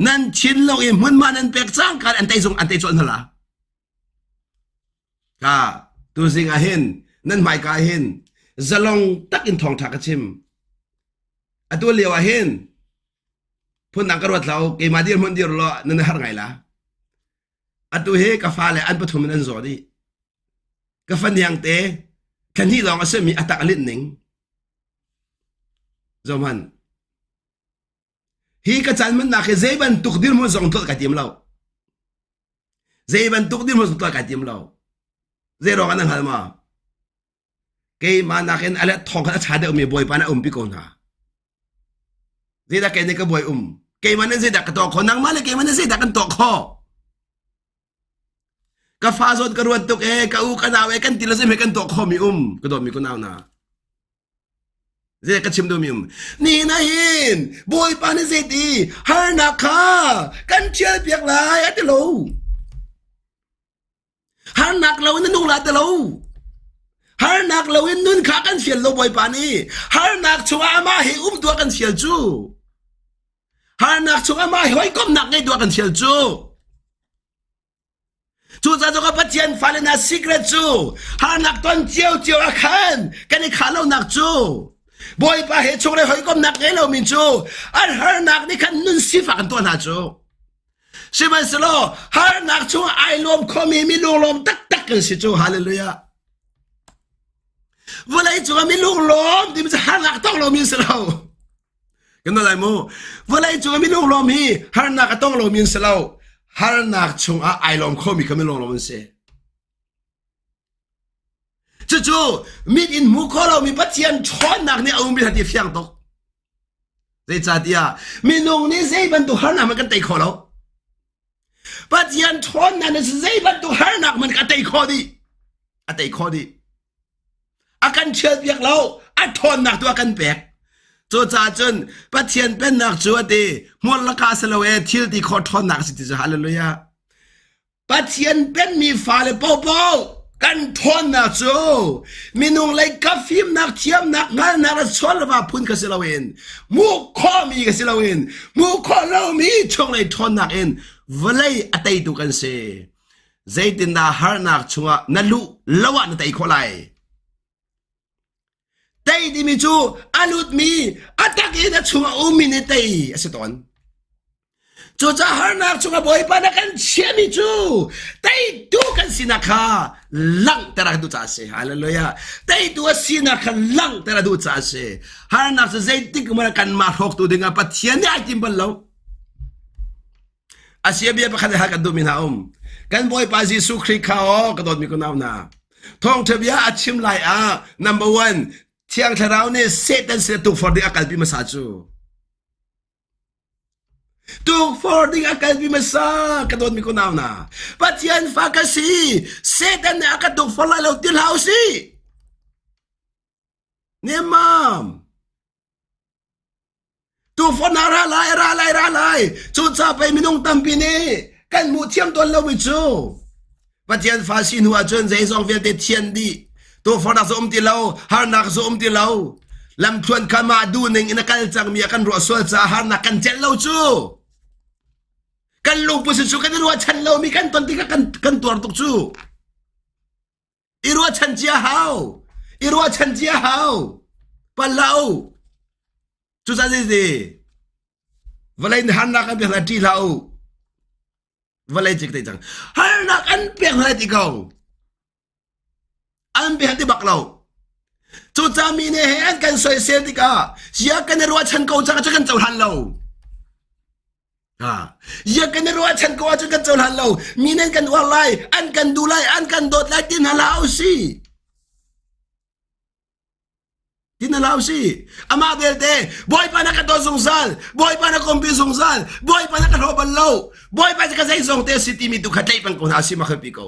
Nan thinlung i hmunhma nan pek cangka an tei zung an tei colh hna la. Ka tuzing ah hin nan hmaika ah hin zalong tak in thawngṭha ka chim. Atu lio ah hin phundang ka ruat lo keimah dirhmun dir law nan har ngai la. Atu hi ka fale an pathum in an zaw dih. Ka faniang te thla hnih lawng a simi a tak a linh ning. Zohman. Hi ka caan hmannak hi zei bantuk dirhmun zong tlolh kai tim lo. Zei bantuk dirhmun zong tlolh kai tim lo. Zei ruang ah na hngal maw? Keimah nakin a let thong khan a ṭha deuhmi Bawipa nih a umpi ko hna. Zeidah kei nih ka bawi um? Keimah nih zeidah ka tuah khawh? Nangmah le keimah nih zeidah kan tuah khawh? Ka fa zawn ka ruat tuk ee, ka u ka nau ee, kan ti lo zei kan tuah khawhmi um? Ka dawtmi ka nau hna. Zei ka chim duhmi um. Nihin ah hin Bawipa nih zeiti harnak kha kan ṭhial piak lai a ti lo. Harnak lo in na nung la ti lo. Harnak lo in nun kha kan fial lo Bawipa nih. Harnak chungah amah he um tuah kan fial cu. Harnak chungah amah he hawikomhnak ngei tuah kan fial cu. Cucaah cu ka Pathian fale hna secret cu harnak ton ciocio ah khan kan i khah lonak cu Bawipa he chunglei hawikomhnak ngei lomi cu an harnak nih khan nun sifak an tuah hna cu. Sihmanhsehlaw harnak chungah ai lawm khomi mi lunglawm taktak kan si cu. Hallelujah. Vawlei cung ah mi lunglawm timi cu harnak tong lomi an si lo. Kan lai mu. Vawlei cung ah mi lunglawm hi harnak a tong lomi an si lo. Harnak chungah ai lawm khomi kha mi lunglawm an si. Cucu mit in hmu kho lomi Pathian ṭhawnnak nih a ummi hna ti fiang tuk. Zeicahtiah minung nih zei bantuk harnak hmanh kan tei kho lo. Pathian ṭhawnnak nih zei bantuk harnak hmanh a tei khawh dih. A tei khawh dih. A kan ṭhialpiak lo, a ṭhawnnak tu a kan pek. Cucaah cun Pathian pennak cu a ti, hmual laka si lo e, thil ti khawh ṭhawnnak a si ti cu hallelujah. Pathian penmi fale paohpaoh kan ṭhawnnak cu minung lei ka fimnak thiamnak hngalhnak le chawlva phun kha si loin hmuh khawhmi ka si loin hmuh khawh lomi chunglei ṭhawnnak in vawlei a teitu kan si. Zeitindah harnak chungah na luh lo ah na tei khawh lai? Tei timi cu a lutmi a tak in a chungah ummi nih tei a si tawn. Cucaah harnak chungah Bawipa na kan chiahmi cu teitu kan sinak kha langhter a duh caah a si. Hallelujah. Teitu a sinak kha langhter a duh caah a si. Harnak cu zeitik hmanh ah kanmah hrawktu dingah Pathian nih ai tim bal lo. A sia bia pakhat ha kan duhmi hna um. Kan Bawipa Jesuh Khrih kha aw ka dawtmi ka nau hna. Thawngṭha bia a chim lai ah number one Thiang Thlarau nih Satan sin tukforh ding a kalpi hmasa cu. Tukforh ding a kalpi hmasa ka dawtmi ka nau hna. Pathian fa ka si. Satan nih a ka tukforh lai lo ti hlah usih. Nemmam. Tuufon ah ra lai, ra lai, ra lai. Cucaah pei minung tampi nih kan hmuh thiam tawn lomi cu Pathian fa si hnu ahcun zeizong vialte thian dih. Tuufornak cu um ti lo, harnak cu um ti lo. Lamthluan kha mah duhning in a kal cangmi a kan ruah sual caah harnak kan celh lo cu. Kan lungput cu kan i ruahchan lomi kan ton tikah kan, kan tuar tuk cu. I ruahchan cia hau. I ruahchan cia hau. Pal hlah u. Cucaah zeiti vawlei nih harnak an pek hna ṭih hlah u. Vawlei cik te cang. Harnak an pek hna ti ko. An pek ti bak lo. Cucaah mi nih he an kan soisel tikah sia kan i ruahchan ko cang cu kan cohlan lo. Ya kan i ruahchan ko ahcun kan cohlan lo. Mi nan kan uar lai, an kan duh lai, an kan dawt lai ti hna hlah usih. Ti hna hlah usih. Amah belte, Bawipa na ka dawt zungzal, Bawipa na kompi zungzal, Bawipa na ka hlaw bal lo, Bawipa ka zeizong te si timi tu kha tlaih peng ko hna si ma pi ko.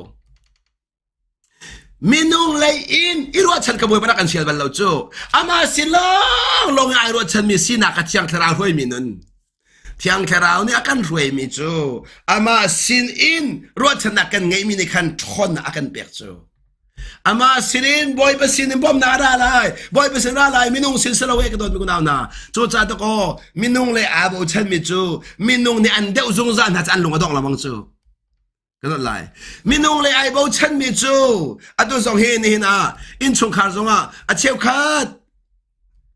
Minung lei in i ruahchan ka Bawipa na kan sial bal lo cu. Amah sin lawng lawng ai ruahchanmi sinak ka Thiang Thlarau hruaimi nun. Thiang Thlarau nih a kan hruaimi cu amah sin in ruahchannak kan ngeihmi nih khan ṭhawnnak a kan pek cu. Amah sinin Bawipa sin in bawmhnak a ra lai. Bawipa sin ra lai minung sin si lo e ka dawtmi kunau hna. Cucaah takaw minung le aa bochanmi cu minung nih an deuh zungzal hna cu an lung a dong lengmang cu. Kan rat lai. Minung le ai bochanmi cu atu zong hi nihin ah innchungkhar zongah a cheukhat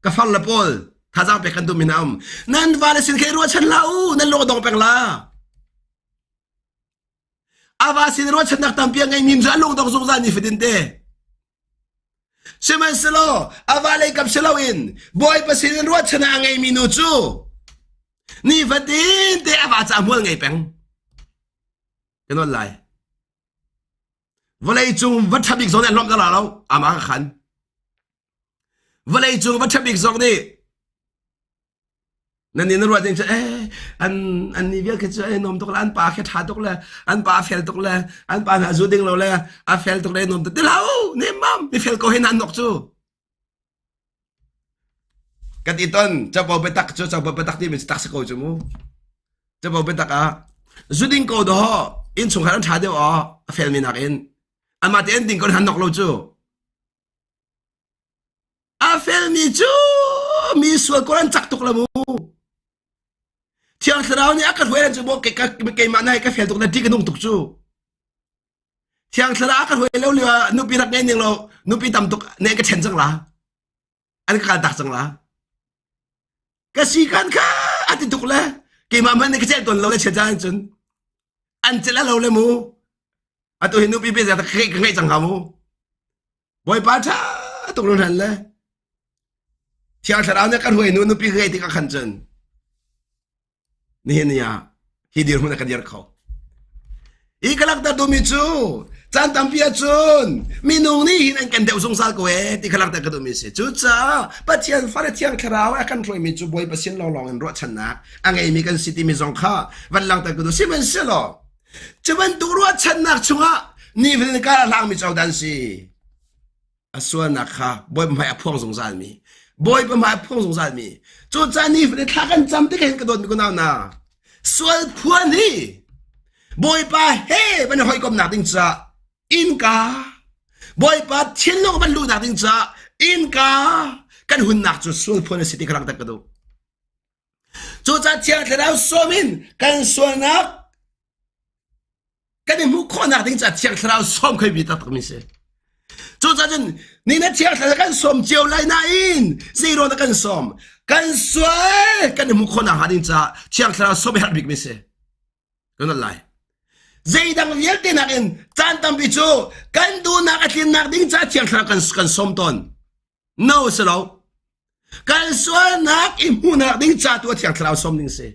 ka far le pawl thazaang pek kan duhmi hna um. Nan vale sin khi ruahchan hlah u, nan lung a dong peng la. Ava sin ruahchannak tampi a ngeimi cu a lung dong zungzal ni fatin te. Sihmanhsehlaw a va lei kap si loin Bawipa sinin ruahchannak a ngeimi nu cu nifatin te a va caah hmual ngei peng. Ka nawl lai. Vawlei cung va ṭha bik zong nih an lawmh la lo, amah ka khan. Vawlei cung va ṭha bik zong nih Nan nih na ruah ding cu eh an an ni vial khi cu ai nuam tuk le an pa khi ṭha tuk le an pa a fel tuk le an pa hna zu ding lo le a fel tuk le nuam tuk ti hlah u nemmam mi fel ko hi nan nok cu kan i ton capo biatak cu capo biatak timi cu tak si ko cu mu capo biatak ah zu ding ko dawh innchungkhar an ṭha deuh aw a felmi nakin amah te an ding ko han nok lo cu A felmi cu mi sual kawl an cak tuk la mu. Thiang Thlarau nih a ka hruai cu maw keimah nai ka fel tuk na ṭih ka nung tuk cu. Thiang Thlarau a ka hruai lo lio ah nupi rak ngei ning lo nupi tam tuk ne ka ṭhen cang la. An ka kal tak cang la. Ka si kan kha a ti tuk le keimah hmanh nih ka celh tawn lo le chia caan cun an celh a lo le mu. Atu hi nupi pe ka ngeih cang hnga mu. Bawipa ṭha tuk hran le. Thiang Thlarau nih kan hruai nu nupi ngei tikah khan cun nihin ni ah hi dirhmun ah ka dir kho. Hi ka langhter duhmi cu caan tampi ahcun minung nih hin an kan deuh zungzal ko ee ti kha langhter ka duhmi a si. Cucaah Pathian Fale Thiang Thlarau a kan hruaimi cu Bawipa sin lawnglawng in ruahchannak a ngeimi kan si timi zong kha van langhter ka duh. Sihmanhsehlaw cu bantuk ruahchannak chungah nifatin kar a hlangmi cu hodah an si? A sualnak kha Bawipa hmai a phuang zungzalmi Bawipa hmai a phuang zungzalmi cucaah nifatin thla kan cam tik hin ka dawtmi kunau hna sual phuan hi Bawipa he van i hawikomnak ding caah innka Bawipa thinlung van luhnak ding caah innka kan hunnak cu sual phuan a si ti kha langhter ka duh. Cucaah Thiang Thlarau sawm in kan sualnak kan i hmuh khawhnak ding caah Thiang Thlarau sawm khoi bi taktak mi si. Cucaah cun ni na Thiang Thlarau kan sawm cio lai nain zeiruang dah kan sawm? Kan sual kan i hmuh khawhnak hnga ding caah Thiang Thlarau sawm a herh bik mi si. Kan lai. Zeidang vialte nakin caan tampi cu kan duhnak a tlinnak ding caah Thiang Thlarau kan, kan sawm tawn. No si lo. Kan sualnak i hmuhnak ding ca tu a Thiang Thlarau sawm ding si.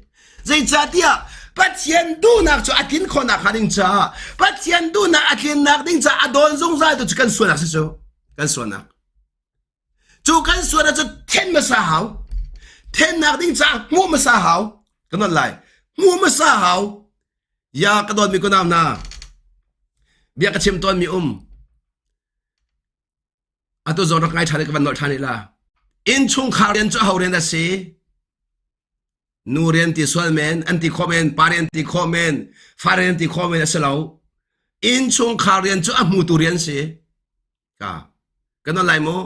Zeicahtiah Pathian duhnak cu a tlin khawhnak hnga ding caah Pathian duhnak a tlinnak ding caah a dawn zungzal tu cu kan sualnak si cu. Kan sualnak. Cu kan sualnak cu then hmasa hau. Thennak ding caah hmuh hmasa hau. Kan non lai. Hmuh hmasa hau. Ya ka dawtmi kunau hna. Bia ka chim tawnmi um. Atu zawn rak ngai ṭhan i ka van nolh ṭhan la. Innchungkhar rian cu aho rian a si? Nu rian ti sual men, an ti khawh men, pa rian ti khawh men, fa rian ti khawh men a si lo. Innchungkhar rian cu a hmutu rian si. Ka kan non lai mu.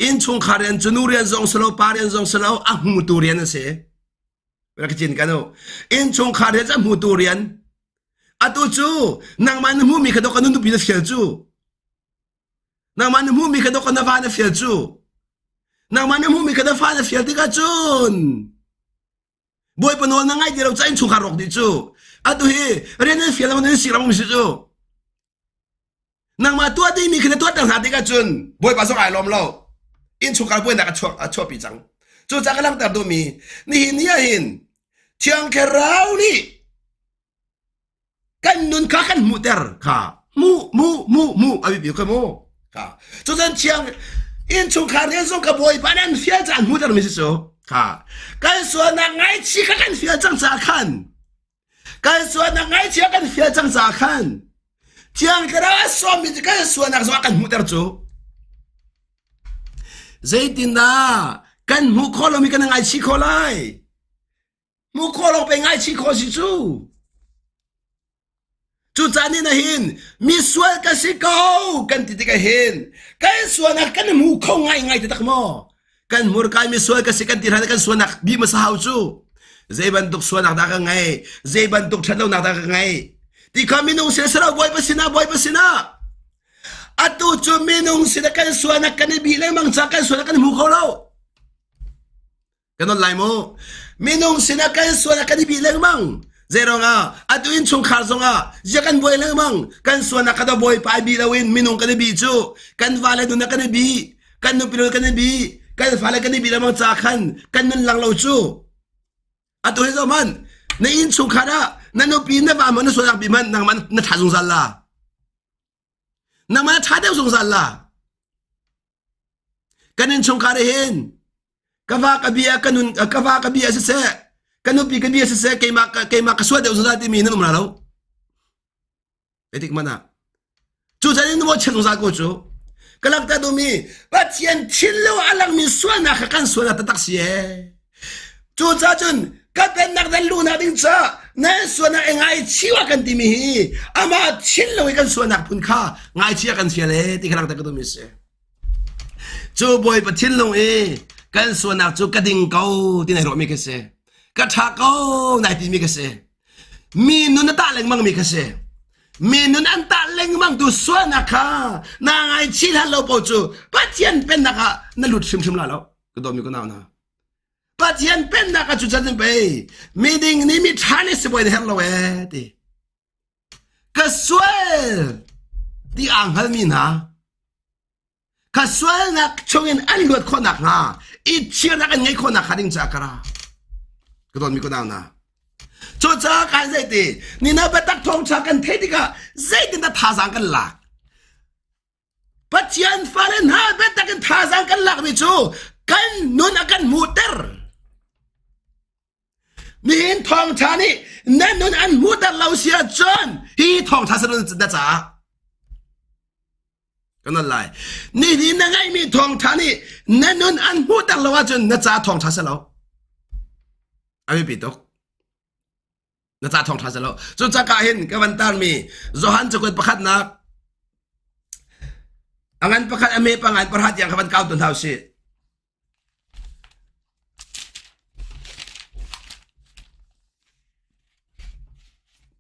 Innchungkhar rian cu nu rian zong si lo, pa rian zong si lo, a hmutu rian a si. Rak cin kan u. Innchungkhar rian cu a hmutu rian. Atu cu nangmah na hmuhmi kha dok ka nupi na fial cu. Nangmah na hmuhmi kha dawk na va na fial cu. Nangmah na hmuhmi kha na fa na fial tikah cun Bawipa nawl na ngai ti lo ca innchungkhar rawk dih cu. Atu hi rian nan fial lo nan si ram si cu. Nangmah tuah dingmi kha na tuah ter hna tikah cun Bawipa zong ai lawm lo. Innchungkhar buainak a chuak a chuahpi cang. Cucaah ka langhter duhmi nihin ni ah hin Thiang Thlarau nih kan nun kha kan hmuhter kha mu mu mu mu a biapi kha mu kha cucun thiang innchungkhar rian zong ka bawipa nan fial caan hmuhter mi si cu kha kan sualnak ngaichih kha kan fial cang caah khan kan sualnak ngaichih kan fial cang caah khan thiang thlarau a sawmmi cu kan sualnak zong a kan hmuhter cu zeitindah kan hmuh khawh lomi kan ngaichih khawh lai Hmuh khawh lo pe ngaichih khawh si cu. Cucaah ni na hin misual ka si ko kan ti tikah hin kan sualnak kan hmu kho ngai ngai ti tak maw? Kan hmurka misual ka si kan ti hlan kan sualnak bi hmasa hau cu. Zei bantuk sualnak dah ka ngei? Zei bantuk ṭhatlonak dah ka ngei? Ti kha minung sin silo Bawipa sinah Bawipa sinah atu cu minung sinah kan sualnak kan i bih lengmang caah kan sualnak kan hmu kho lo. Kan on lai mu. Minung sinah kan sual ah kan i bih lengmang. Zeiruangah atu innchungkhar zongah zia kan buai lengmang. Kan sualnak kha bawipa i bih loin minung kan i bih cu. Kan vale nun ah kan i bih. Kan nupi nun kan i bih. Kan fale kan i bih lengmang ca khan kan nun lang lo cu. Atu hi zoh hmanh. Na innchungkhar ah na nupi na va man na sualnak bih hmanh nangmah na tha zungzal la. Nangmah na tha deuh zungzal la. Kan innchungkhar hin ka va ka bia ka nun ka va ka bia siseh ka nupi ka bia siseh keimah keimah ka sual deuh zungzal timi nan um la lo etik mana cu chan in mo chen zungzal ko cu ka lakta dumi Pathian thin lo a langmi sualnak kha kan sual taktak si e cu ca cun ka pennak nan luhnak ding ca nan sualnak e ngaichia kan timi hi amah thin lo i kan sualnak phun kha ngaichia kan fial e ti kha lakta ka dumi si Cu Bawipa thinlung i kan sualnak cu ka ding ko ti nai ruahmi ka si. Ka ṭha ko nai timi ka si. Mi nun a tah lengmang mi ka si. Mi nun an tah lengmang tu sualnak kha na ngaichih hlan lo paoh cu Pathian pennak ah na lut hrimhrim la lo. Ka dawmi ka nau hna. Pathian pennak ah cu chan pei miding nih mi ṭha nih sibawi na herh lo ee ti. Ka sual ti aa hngalmi hna. Ka sualnak chungin an luat khawh nakhnga i chirnak an ngeih khawh nakhnga ding caah ka ra. Ka dawtmi ka nau hna. Cucaah kan zeiti nina biatak thawngṭha kan theih tikah zeitindah thazaang kan lak? Pathian fale hna biatak in thazaang kan lakmi cu kan nun a kan hmuhter. Nihin thawngṭha nih na nun an hmuhter lo si ahcun hi thawngṭha si na caah kan on lai. Nihin na ngeihmi thawngṭha nih na nun an hmuhter lo ahcun na caah thawngṭha si lo. A biapi tuk. Na ca thawngṭha si lo. Cucaah hin ka van tarmi Johan cakuat pakhatnak a ngan pakhat a me pangan parhat tiang ka van kau tu hna usih.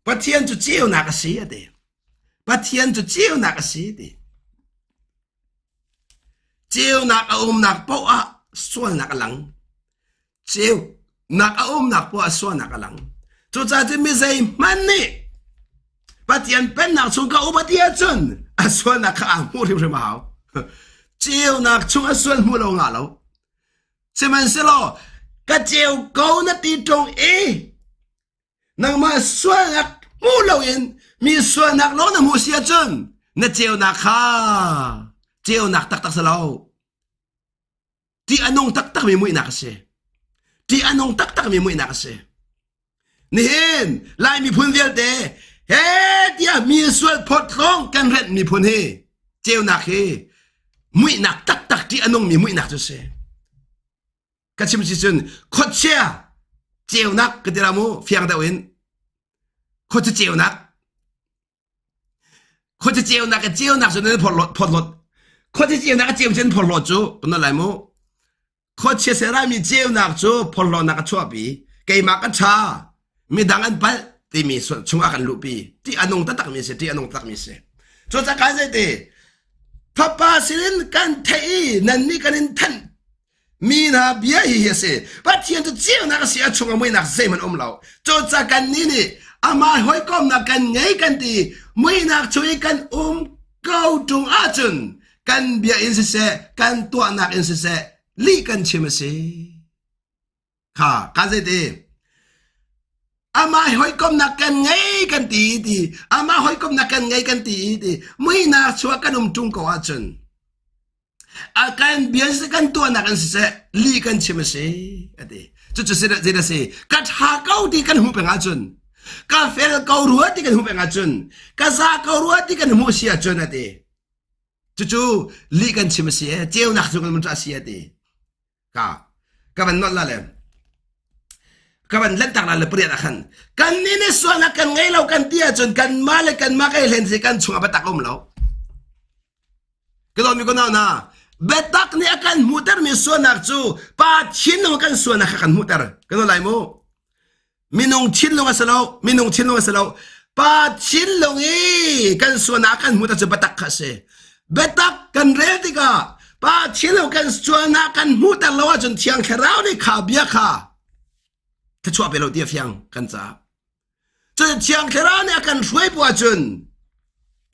Pathian cu ceunak a si a ti. Pathian cu ceunak a si ti. Ceunak a umnak paoh ah sualnak a lang. Ceunak a umnak poah ah sualnak a lang. Cucaah cun mi zeihmanh nih Pathian pennak chung ka um a ti ahcun a sualnak kha aa hmuh hrimhrim a hau. Ceunak chung a sual hmuh lo ngah lo. Sihmanhsehlaw ka ceu ko na ti ṭung i nangmah sualnak hmu loin mi sualnak lawng na hmuh si ahcun na ceunak kha ceunak taktak si lo. Ṭih a nung taktakmi muihnak a si. Ṭih a nung taktakmi muihnak a si. Nihin Lai miphun vialte he tiah mi sual phawt lawng kan renh miphun hi ceunak hi muihnak taktak ṭih a nungmi muihnak cu si. Ka chim si cun khuachia ceunak ka ti ra mu fiang deuh in khuachia ceunak Khuaci ceunak i ceunak cu nan phorhlawt phorhlawt. Khuaci ceunak a ceu cun phorhlawt cu kan lai mu. Khuachia serami ceunak cu phorhlawtnak a chuahpi. Keimah ka ṭha, midang an palh timi chungah kan luhpi. Ti a nung taktakmi si, ti a nung taktakmi si. Cucaah kan zeiti Fapa sinin kan theih i nannih kan in thanh Mi hna bia hi hi a si. Pathian cu ceunak a si, a chungah muihnak zeihmanh um lo. Cucaah kannih nih amah hawikomnak kan ngei kan ti, muihnak chung i kan um ko ṭung ahcun kan bia in siseh, kan tuahnak in siseh, lih kan chim a si. Kha, ka zeiti? Amah hawikomnak kan ngei kan ti ti, amah hawikomnak kan ngei kan ti ti, muihnak chuah kan um ṭung ko ahcun a kan bia si kan tuahnak in siseh li kan chim a si a ti cucu zeidah a si ka ṭha ko ti kan hmuh peng ahcun ka fel ko rua ti kan hmuh peng ahcun ka za ko rua ti kan hmuh si ahcun a ti cucu li kan chim a si e ceunak cu kan mun a si a ti ka ka van nolh la le ka van lentak la le pariat ah khan kan nih nih sualnak kan ngei lo kan ti ahcun kanmah le kanmah kai hlen si kan chungah biatak um lo ka dawmi ko nau na biatak nih a kan hmuhtermi sualnak cu pa thinlung kan sualnak kha kan hmuhter kan lai mu Minung thinlung a si lo, minung thinlung a si lo. Pa thinlung i kan sualnak kan hmuh cu biatak kha a si. Biatak kan rel tikah pa thinlung kan sualnak kan hmuhter lo ahcun Thiang Thlarau nih kha bia kha thluachuah pe lo ti a fiang kan caah. Cun Thiang Thlarau nih a kan hruai bu ahcun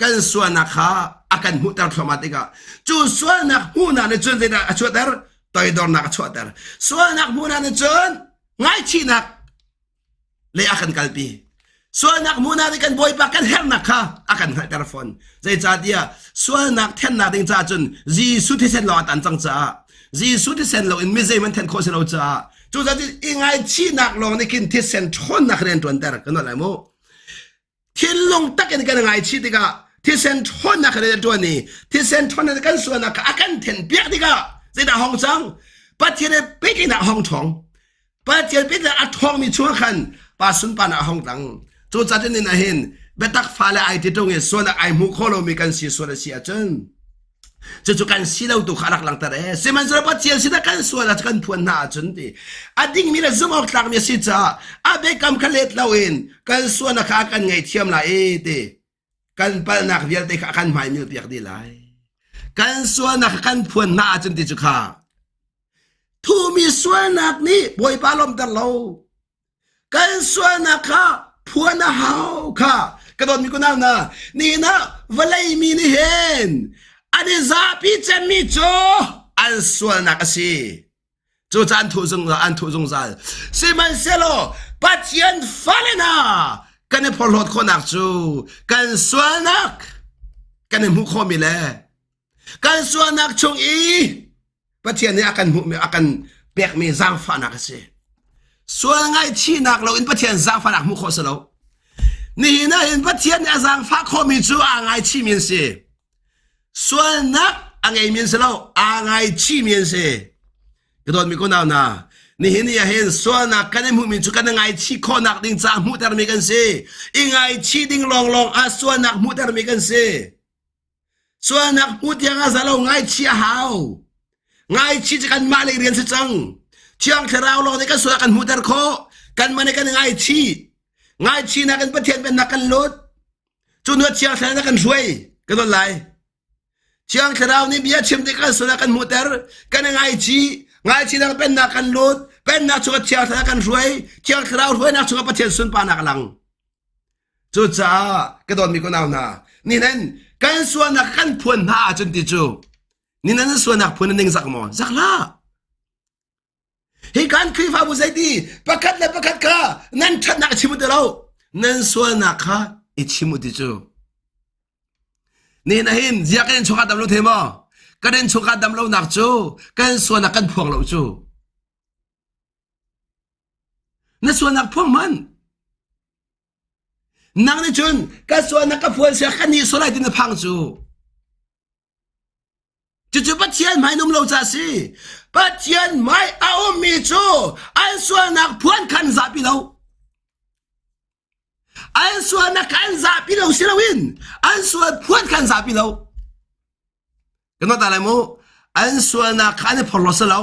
kan sualnak kha a kan hmuhter thluahmah tikah cu sualnak hmuhnak nih cun zeidah a chuahter? Toidornak a chuahter. Sualnak hmuhnak nih cun Ngaihchihnak lei a kan kalpi. Sualnak hmuhnak nih kan Bawipa kan herhnak kha a kan hngalhter fawn. Zeicahtiah sualnak thennak ding caah cun Jesuh thisen lawng a tan cang caah Jesuh thisen loin mi zeihmanh then khawh si lo caah cucaah i ngaihchihnak lawng nih khin thisen ṭhawnnak rian ṭuanter kan lai mu. Thinlung tak in kan ngaichih tikah thisen ṭhawnnak kan i ṭuan i thisen ṭhawnnak kan sualnak kha a kan thenpiak tikah zeidah hong cang? Pathian he pehtlaihnak a hong ṭhawng. Pathian pehtlaihnak a ṭhawngmi chungah khan pa sunparnak a hong tlang. Cucaah cun nin ahhin biatak fale ai ti ṭung i sualnak ai hmu kho lomi kan si sual a si ahcun Cucu kan si lo tu kha a rak langhter ee. Sihmanhsehlaw Pathian sinah kan sual ah kan phuan hna ahcun ti a dingmi le zumh awk tlakmi a si caah a biakam kha let loin kan sualnak kha a kan ngaihthiam lai i ti kan palhnak vialte kha a kan hmaimil piak dih lai. Kan sualnak kha kan phuan hna ahcun ti cu kha thumi sualnak nih Bawipa lawmter lo. Kan sualnak kha phuan a hau kha ka dawtmi kunau hna nihin ah vawlei mi nih hin An i zapi cemmi cu an sualnak a si. Cucaah an thuh zungzal, an thuh zungzal. Sihmanhsehlaw Pathian fale hna kan i phorhlawt khawhnak cu kan sualnak kan i hmuh khawhmi le kan sualnak chung i Pathian nih a kan hmuhmi a kan pekmi zaangfahnak a si. Sual ngaihchihnak loin Pathian zaangfahnak hmuh khawh si lo. Nihin ah hin Pathian nih a zaangfah khawhmi cu aa ngaichihmi an si. Sualnak a ngeimi an si lo, aa ngaichihmi an si. Ka dawtmi ko nau hna, nihin ni ah hin sualnak kan i hmuhmi cu kan i ngaichih khawhnak ding caah hmuhtermi kan si. I ngaichih ding lawnglawng ah sualnak hmuhtermi kan si. Sualnak hmu tiang ah zalo ngaichih a hau. Ngaichih cu kanmah lei rian si cang. Thiang Thlarau lawng nih kan sual kan hmuhter khawh. Kanmah nih kan ngaichih. Ngaichihnak in Pathian pennak kan lut. Cu hnu Thiang Thlarau nih kan hruai. Kan don lai. Thiang Thlarau nih bia chim tik kan sual kan hmuhter. Kan ngaichih. Ngaichihnak pennak kan lut. Pennak chungah Thiang Thlarau kan hruai. Thiang Thlarau hruainak chungah Pathian sunparnak a lang. Cucaah ka dawtmi ka nau hna, nihin kan sualnak kan phuan hna ahcun ti cu nihin nan sualnak phuan na ning zak maw? Zak hlah. Hi kan Khrihfabu zeiti pakhat le pakhat kha nan ṭhatnak i chim u ti lo, nan sualnak kha i chim u ti cu. Nihin ahhin zia kan innchungkhar dam lo the maw? Kan innchungkhar dam lonak cu kan sualnak kan phuang lo cu. Na sualnak phuang hmanh. Nang nih cun ka sualnak ka phuan sia ka nih sual lai ti na phang cu. Cucu Pathian hmai um lo ca si. Pathian hmai a ummi cu an sualnak phuan khan zapi lo. An sualnak kha an zapi lo si loin an sual phuan kha an zapi lo. Kan ta lai mu. An sualnak kha an i phorhlaw si lo.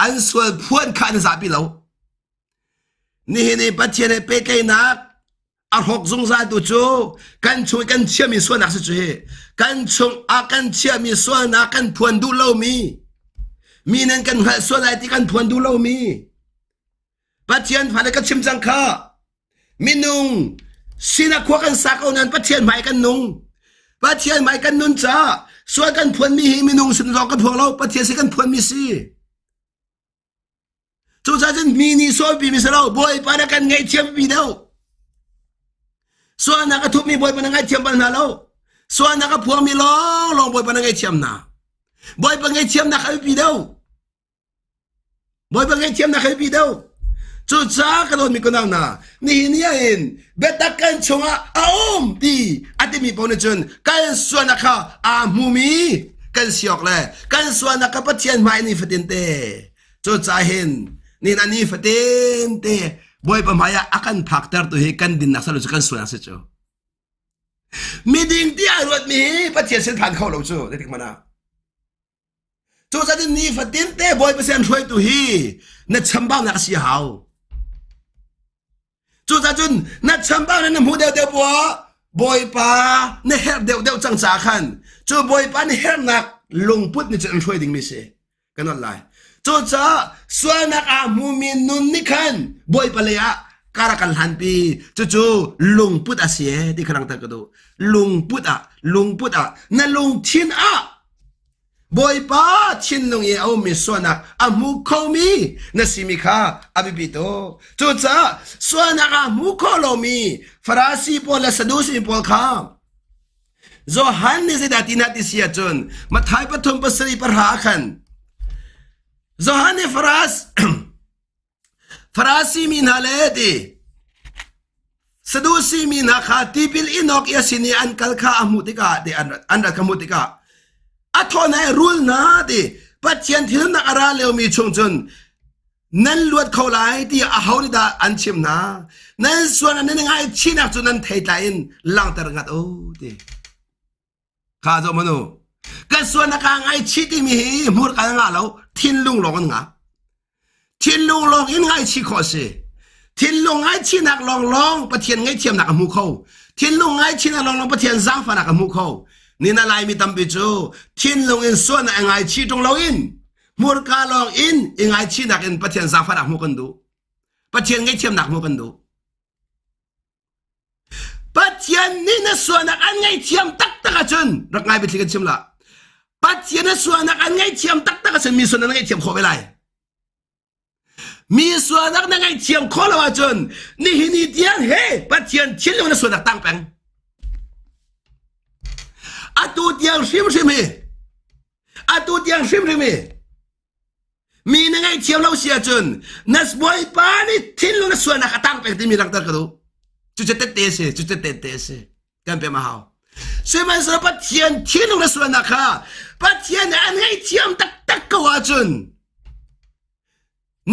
An sual phuan kha an zapi lo. Nihin i Pathian he pehtlaihnak a hrawk zungzal tu cu kan chung i kan chiami sualnak si cu hi. Kan chung ah kan chiami sualnak kan phuan duh lomi mi nan kan hngalh sual lai ti kan phuan duh lomi Pathian fale ka chim cang kha Minung sinah khua kan sa ko nain Pathian hmai kan nung. Pathian hmai kan nun caah sual kan phuanmi hi minung sin lawng kan phuang lo, Pathian sin kan phuanmi si. Cucaah cun mi nih sualpi mi si lo, Bawipa na kan ngaihthiam pi deuh. Sualnak a thupmi Bawipa na ngaihthiam bal hna lo. Sualnak a phuangmi lawnglawng Bawipa na ngaihthiam hna. Bawipa ngaihthiamnak a biapi deuh. Bawipa ngaihthiamnak hei pi deuh. Cucaah ka dawtmi ka nau hna, nihin ni ahhin biatak kan chungah a um ti a timi paoh nih cun kan sualnak kha aa hmumi kan si awk le kan sualnak kha Pathian hmai ni fatin te cucaah hin ni na ni fatin te Bawipa hmai ah a kan phakter tu hi kan dinnak salo cu kan sualnak si cu. Miding ti ai ruatmi hi Pathian sin phan kho lo cu zeitik hmanh ah. Cucaah nifatin te Bawipa sin hruaitu hi na chambaunak a si a hau. Cucaah cun na chambaunak na hmuh deuhdeuh buah Bawipa na herh deuhdeuh cang caah khan cu Bawipa na herhnak lungput nih cun an hruai dingmi si. Kan ot lai. Cucaah sualnak aa hmumi nun nih khan Bawipa lei ah kar a kan hlanpi. Cucu lungput a si ee ti kha langhter ka duh. Lungput ah, lungput ah, na lungthin ah Bawipa thinlung i a ummi sualnak a hmu khomi na simi kha a biapi tuk. Cucaah sualnak a hmu kho lomi Farasi pawl le Sadusi pawl kha Johan nih zeidah ti hna ti si ahcun Matthai pathum pasarih pahra ah khan Johan nih Faras Farasi mi hna le ti Sadusi mi hna kha tipil in awk i a sin i an kal kha a hmuh tikah ti an an rat kha hmuh tikah a thaw hna i rul hna ti Pathian thilnak a ra liomi chung cun nan luat kho lai ti aho nih dah an chim hna nan sual nan ngaihchihnak cu nan theitlai in langhter ngat u ti Kha zoh hmanh u. Kan sualnak aa ngaichih timi hi hmurka in ngah lo, thinlung lawng in ngah. Thinlung lawng in ngaichih khawh a si. Thinlung ngaichihnak lawnglawng Pathian ngaihthiamnak a hmu kho. Thinlung ngaichihnak lawnglawng Pathian zaangfahnak a hmu kho. Nina Laimi tampi cu thinlung in sualnak i ngaichih ṭung loin hmurka lawng in i ngaichihnak in Pathian zaangfahnak hmuh kan duh. Pathian ngaihthiamnak hmuh kan duh. Pathian nih na sualnak an ngaihthiam taktak ahcun rak ngai biathli kan chim la. Pathian na sualnak an ngaihthiam taktak ahcun mi sualnak na ngaihthiam khawh ve lai. Mi sualnak na ngaihthiam khawh lo ahcun nihin ni tiang he Pathian thinlung na sualnak tang peng. Atu tiang hrimhrim hi atu tiang hrimhrim hi mi na ngaihthiam lo si ahcun na Bawipa nih thinlung na sualnak a tang peng timi langhter ka duh. Cucu tette a si, cucu tette a si. Kan pem a hau. Sihmanhsehlaw Pathian thinlung na sualnak kha Pathian nih an ngaihthiam taktak ko ahcun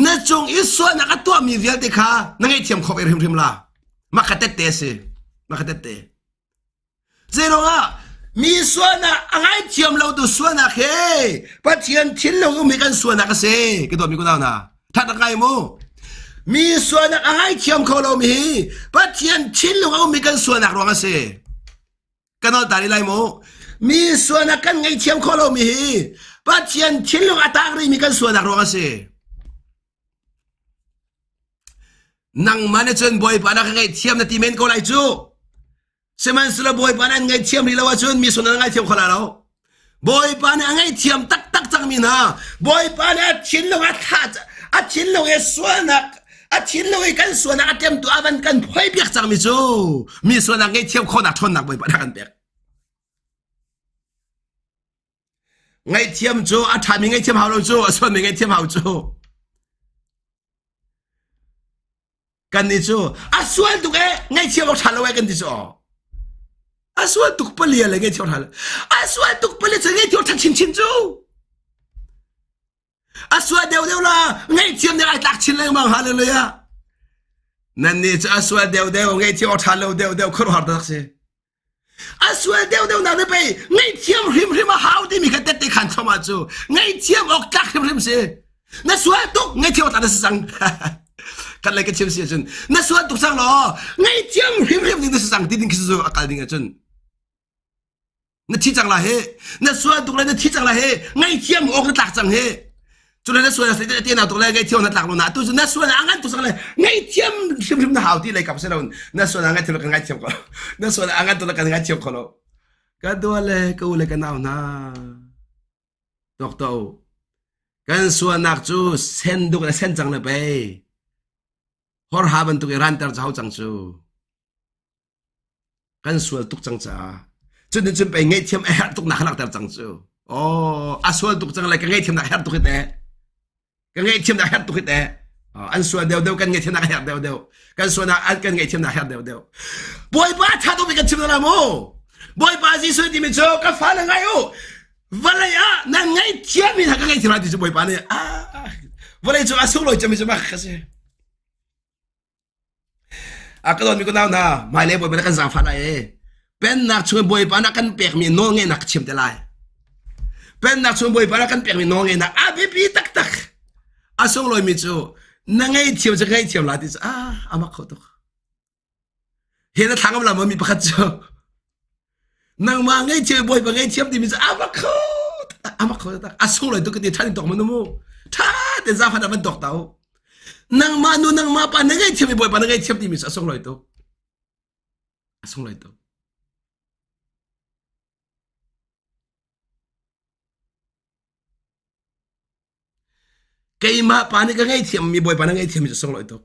na cung i sualnak a tuahmi vialte kha na ngaihthiam khawh ve hrimhrim la. Mah kha tette a si. Mah kha tette. Zeiruangah mi sualnak a ngaithiam lo tu sualnak he Pathian thinlung um hi kan sualnak a si. Ka dawtmi kunau hna, that rak ngai mu. Mi sualnak a ngaithiam kho lo mi hi Pathian thinlung a ummi kan sualnak ruang a si. Ka nawl ta lai mu. Mi sualnak kan ngaihthiam kho lo mi hi Pathian thinlung a tak rihmi kan sualnak ruang a si. Nangmah nih cun Bawipa na ka ngaihthiam na ti men ko lai cu. Sihmanhsehlaw Bawipa nih an ngaihthiam rih lo ahcun mi sual an ngaithiam kho lai lo. Bawipa nih a ngaihthiam taktak cangmi hna, Bawipa nih a thinlung a thlah a thinlung i sualnak a thinlung i kan sualnak a ṭemtu a van kan phoipiak cangmi cu mi sualnak ngaihthiam khawhnak ṭhawnnak Bawipa nih a kan pek. Ngaihthiam cu a ṭhami ngaihthiam hau lo cu a sualmi ngaihthiam hau cu. Kan nih cu a sual tuk e ngaihthiam awk ṭha lo e kan ti cu a sual tuk palia le ngaihthiam ṭha lo a sual tuk palia cu ngaihthiam ṭha chinchin cu a sual deuh deuh la ngaihthiam nih ai tlak chin lengmang hallelujah nan nih cu a sual deuh deuh ngaihthiam awk ṭha lo deuh deuh khuaruahhar tak si A sual deuhdeuh nak nih pei ngaihthiam hrimhrim a hau timi kha tette khan thom ah cu ngaihthiam awk tlak hrimhrim si. Na sual tuk ngaihthiam awk tlak na si cang. Kan lei ka chim si ahcun na sual tuk cang law ngaihthiam hrimhrim ding na si cang ti ding khi cu a kal ding ahcun na thi cang la he na sual tuk le na thi cang la he ngaihthiam awk na tlak cang he cu le na sual te na tuk le ngaihthiam na tlak lo na tu cu na sual a ngan tuk sang le ngaihthiam hrimhrim na hau ti lei kap si lo na sual a ngaihthiam kan ngaithiam ko na sual a ngan tuk le kan ngaithiam kho lo ka dua le ka u le ka nau hna tok to kan sualnak cu sen duk le sen cang le pei hor ha bantuk i ranter cu hau cang cu kan sual tuk cang caah cun cun pei ngaihthiam a herh tuk nak langhter cang cu oh a sual tuk cang le ka ngaihthiam nak herh tuk hi te ka ngaihthiam nak herh tuk hi te an sual deuh deuh kan ngaihthiam nak herh deuh deuh kan sual nak an kan ngaihthiam nak herh deuh deuh bawipa tha tuk kan chim la mu bawipa Jesuh timi cu ka fa le ngai u vawlei ah nan ngaihthiam mi hna ka ngaihthiam lai ti cu bawipa nih ah vawlei cu a sunglawi cem mi cu mak ka si A ka dawtmi kunau hna, hmailei Bawipa na kan zaangfah lai e. Pennak chung Bawipa na kan pekmi nawlngeihnak ka chim te lai. Pennak chung Bawipa na kan pekmi nawlngeihnak a biapi taktak. A sunglawimi cu na ngeihthiam cu ka ngeihthiam la ti cu ah a mak kho tuk. Hi na thlang la mi pakhat cu nangmah ngeihthiam Bawipa ngeihthiam timi cu a mak kho a mak kho tak. A sunglawi tuk ka ti ṭhan in tok manu mu. Ṭha te zaangfah na van tok ta u. Nangmah nu nangmah pa na ngaihthiam i Bawipa na ngaihthiam timi cu a sunglawi tuk. A sunglawi tuk. Keimah pa nih ka ngaihthiam mi Bawipa na ngaihthiam mi cu sunglawi tuk.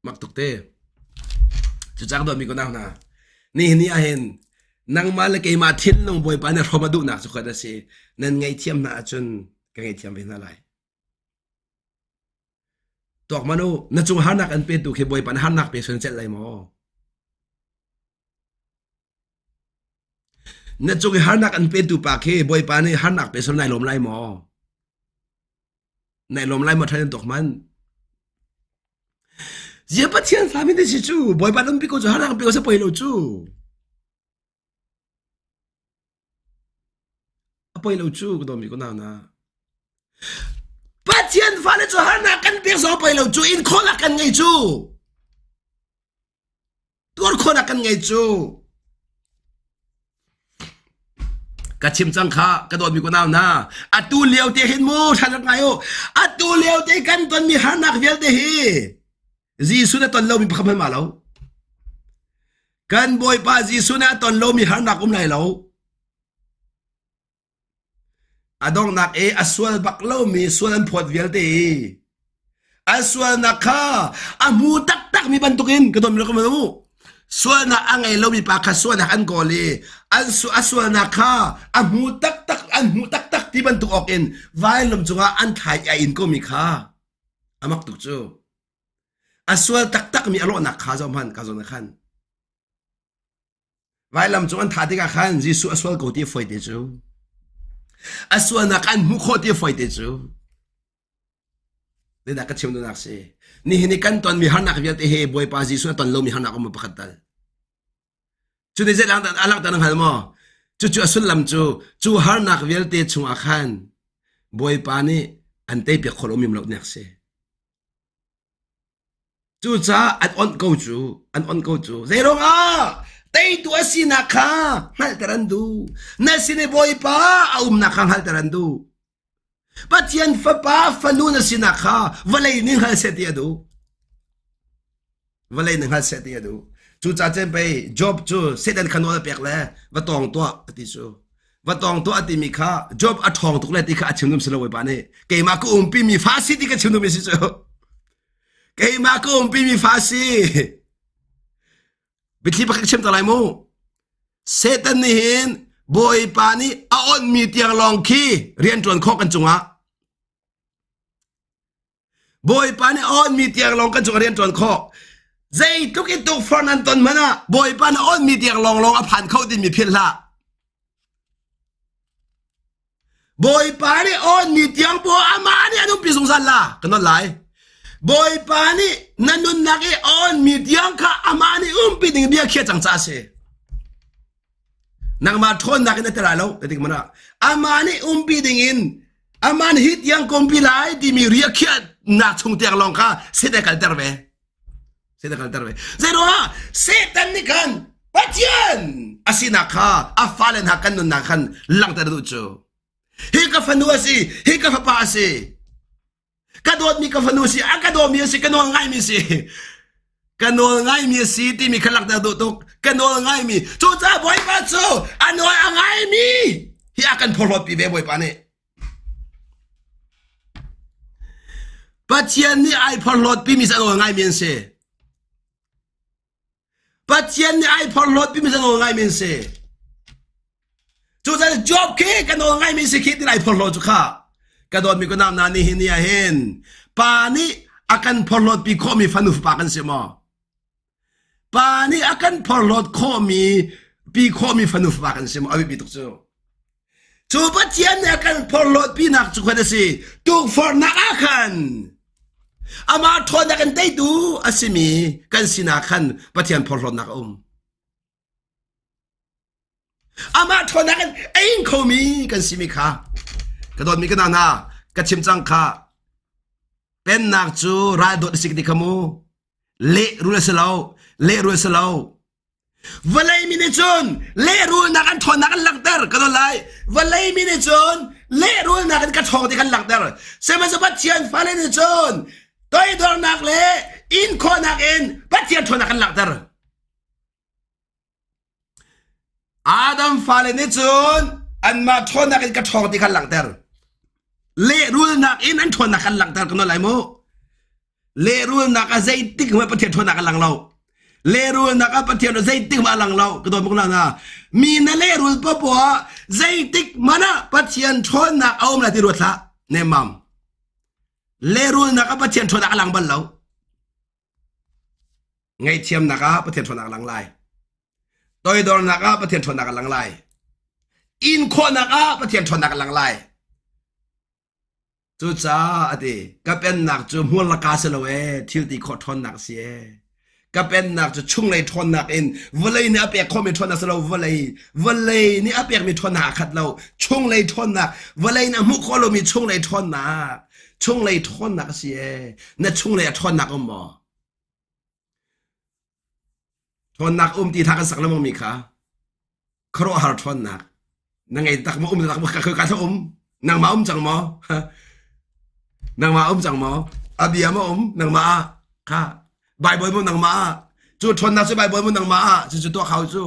Mak tuk te. Cucang dawtmi ko nau hna. Nihin ni ahhin nangmah le keimah thinlung Bawipa nih hrawm a duhnak cu khat a si. Nan ngaihthiam hna ahcun ka ngaihthiam ve hna lai. Tuak man u, na cung harnak an petu khi Bawipa nih harnak pe sun celh lai maw? Na cung i harnak an petu pa khi Bawipa nih harnak pe sun nai lawm lai maw? Nai lawm lai maw ṭhan in tuak man? Zia Pathian fa min si cu Bawipa lampi ko cu harnak pe ko sa poi lo cu. A poi lo cu ka dawmi ko nau na. Pathian fale cu harnak kan pek zong poi lo cu in khawhnak kan ngei cu. Tuar khawhnak kan ngei cu. Ka chim cang kha ka dawtmi ko nau hna. Atu lio te hin mu than rak ngai u. Atu lio te kan tonmi harnak vialte hi Jesuh na ton lomi pakhat hmanh ma lo. Kan Bawipa Jesuh na ton lomi harnak um lai lo. A donghnak i a sual bak lomi sual an phawt vialte i a sualnak kha a hmu taktakmi bantukin ka dawm ka mu. Sualnak a ngei lomi pa kha sualnak an kawl i an su a sualnak kha a hmu taktak an hmu taktak ti bantuk awk in vailam cungah an thlai i a in komi kha a mak tuk cu. A sual taktakmi a lawhnak kha zoh hmanh ka zawn ah khan. Vailam cung an thah tikah khan Jesuh a sual ko ti a fawi te cu. A sualnak an hmuh khawh ti a fawi te cu. Zeidah ka chim duhnak si? Nihin i kan tonmi harnak vialte he Bawipa Jesuh a ton lomi harnak um pakhat tal. Cu nih zeidah a langhter na hngal maw? Cucu a sullam cu cu harnak vialte chungah khan Bawipa nih an teipiak khawh lomi um lo nek si. Cucaah an onh ko cu, an onh ko cu. Zeiruangah? Teitu a sinak kha hngalhter an duh. Na sin i Bawipa a umnak kha hngalhter an duh. Pathian fapa fanu na sinak kha vawlei nih hngal seh ti a duh. Vawlei nih hngal seh ti a duh. Cucaah cun pei Job cu Satan kha nawl a pek le va tawng tuah a ti cu. Va tawng tuah a timi kha Job a ṭhawng tuk le ti kha a chim dum si lo Bawipa nih. Keimah ka umpi mi fa si ti ka chim dum si cu. Keimah ka umpi mi fa si. Biathli pakhat chim ta lai mu. Satan nih hin Bawipa nih a onhmi tiang lawng khi rian ṭuan khawh kan cungah. Bawipa nih a onhmi tiang lawng kan cungah rian ṭuan khawh. Zeitluk in tukforh nan ton hmanh ah Bawipa nih a onhmi tiang lawng lawng a phan kho timi philh hlah. Bawipa nih awnmi tiang paw amah nih an umpi zungzal la kan on lai. Bawipa nih na nunnak i awnmi tiang kha amah nih umpi ding bia khiah cang ca si. Nangmah ṭhawnnak in a ti lai lo ti mana amah nih umpi ding in amah nih hi tiang ka umpi lai timi ria khiahnak chung tiang lawng kha sit a kalter ve. Satan kalter ve. Zeiruangah Satan nih khan Pathian a sinak kha a fale hna kan nunnak khan langhter duh cu. Hi ka fanu a si, hi ka fapa a si. Ka dawtmi ka fanu si, a ka dawmi a si, ka nawl ngaimi si. Ka nawl ngaimi a si timi kha langhter duh tuk. Ka nawl ngaimi. Cucaah Bawipa cu a nawl a ngaimi hi a kan phorhlawtpi ve Bawipa nih. Pathian nih ai phorhlawtpimi cu a nawl ngaimi an si. Pathian nih ai phorhlawtpimi cu a nawl ngaimi an si. Cucaah Job khi ka nawl ngaimi si khi ti ai phorhlawt cu kha. Ka dawtmi ka nau hna nih hin ni ah hin pa nih a kan phorhlawtpi khawhmi fanu fapa kan si maw? Pa nih a kan phorhlawt khawhmi pi khawhmi fanu fapa kan si maw? A biapi tuk cu. Cu Pathian nih a kan phorhlawt pinak cu khan a si. Tukforhnak ah khan amah ṭhawnnak in teitu a simi kan sinah khan Pathian phorhlawtnak a um. Amah ṭhawnnak in a ing khomi kan simi kha ka dawtmi ka hna ka chim cang kha pennak cu ral dawt a si ti kha mu lehrul a si lo lehrul a si lo Vawlei mi nih cun lehrulnak an ṭhawnnak an langhter ka nawl lai. Vawlei mi nih cun lehrulnak in ka ṭhawng ti kan langhter. Sihmanhsehlaw Pathian fale nih cun toidornak le inkhawhnak in Pathian ṭhawnnak an langhter. Adam fale nih cun anmah ṭhawnnak in ka ṭhawng ti khan langhter. Lehrulnak in an ṭhawnnak kan langhter ka nawl lai mu. Lehrulnak ah zeitik hmanh Pathian ṭhawnnak a lang lo. Lehrulnak ah Pathian zeitik hmanh a lang lo. Ka dawt bak na. Mi na lehrul popoh ah zeitik hmanh ah Pathian ṭhawnnak a um lai ti ruat hlah. Nemmam. Lehrulnak ah Pathian ṭhawnnak a lang bal lo. Ngaihthiamnak ah Pathian ṭhawnnak a lang lai. Toidornak ah Pathian ṭhawnnak a lang lai. In khawhnak ah Pathian ṭhawnnak a lang lai. Cucaah a ti, ka pennak cu hmur le ka si lo ee, thil ti khawh ṭhawnnak si ee. Ka pennak cu chunglei ṭhawnnak in vawlei nih a pek khawhmi ṭhawnnak si lo, vawlei vawlei nih a pekmi ṭhawnnak aa khat lo. Chunglei ṭhawnnak, vawlei nih a hmuh khawh lomi chunglei ṭhawnnak, chunglei ṭhawnnak a si ee. Na chunglei a ṭhawnnak um maw? Ṭhawnnak um ti hla kan sak lengmang mi kha khuaruahhar ṭhawnnak. Na ngei tak maw um tak maw ka ka um nangmah um cang maw? Nangmah um cang maw? A bia maw um nangmah ah kha Bible mu nangmah ah cu ṭhawnnak cu Bible mu nangmah ah cu cu tuah khau cu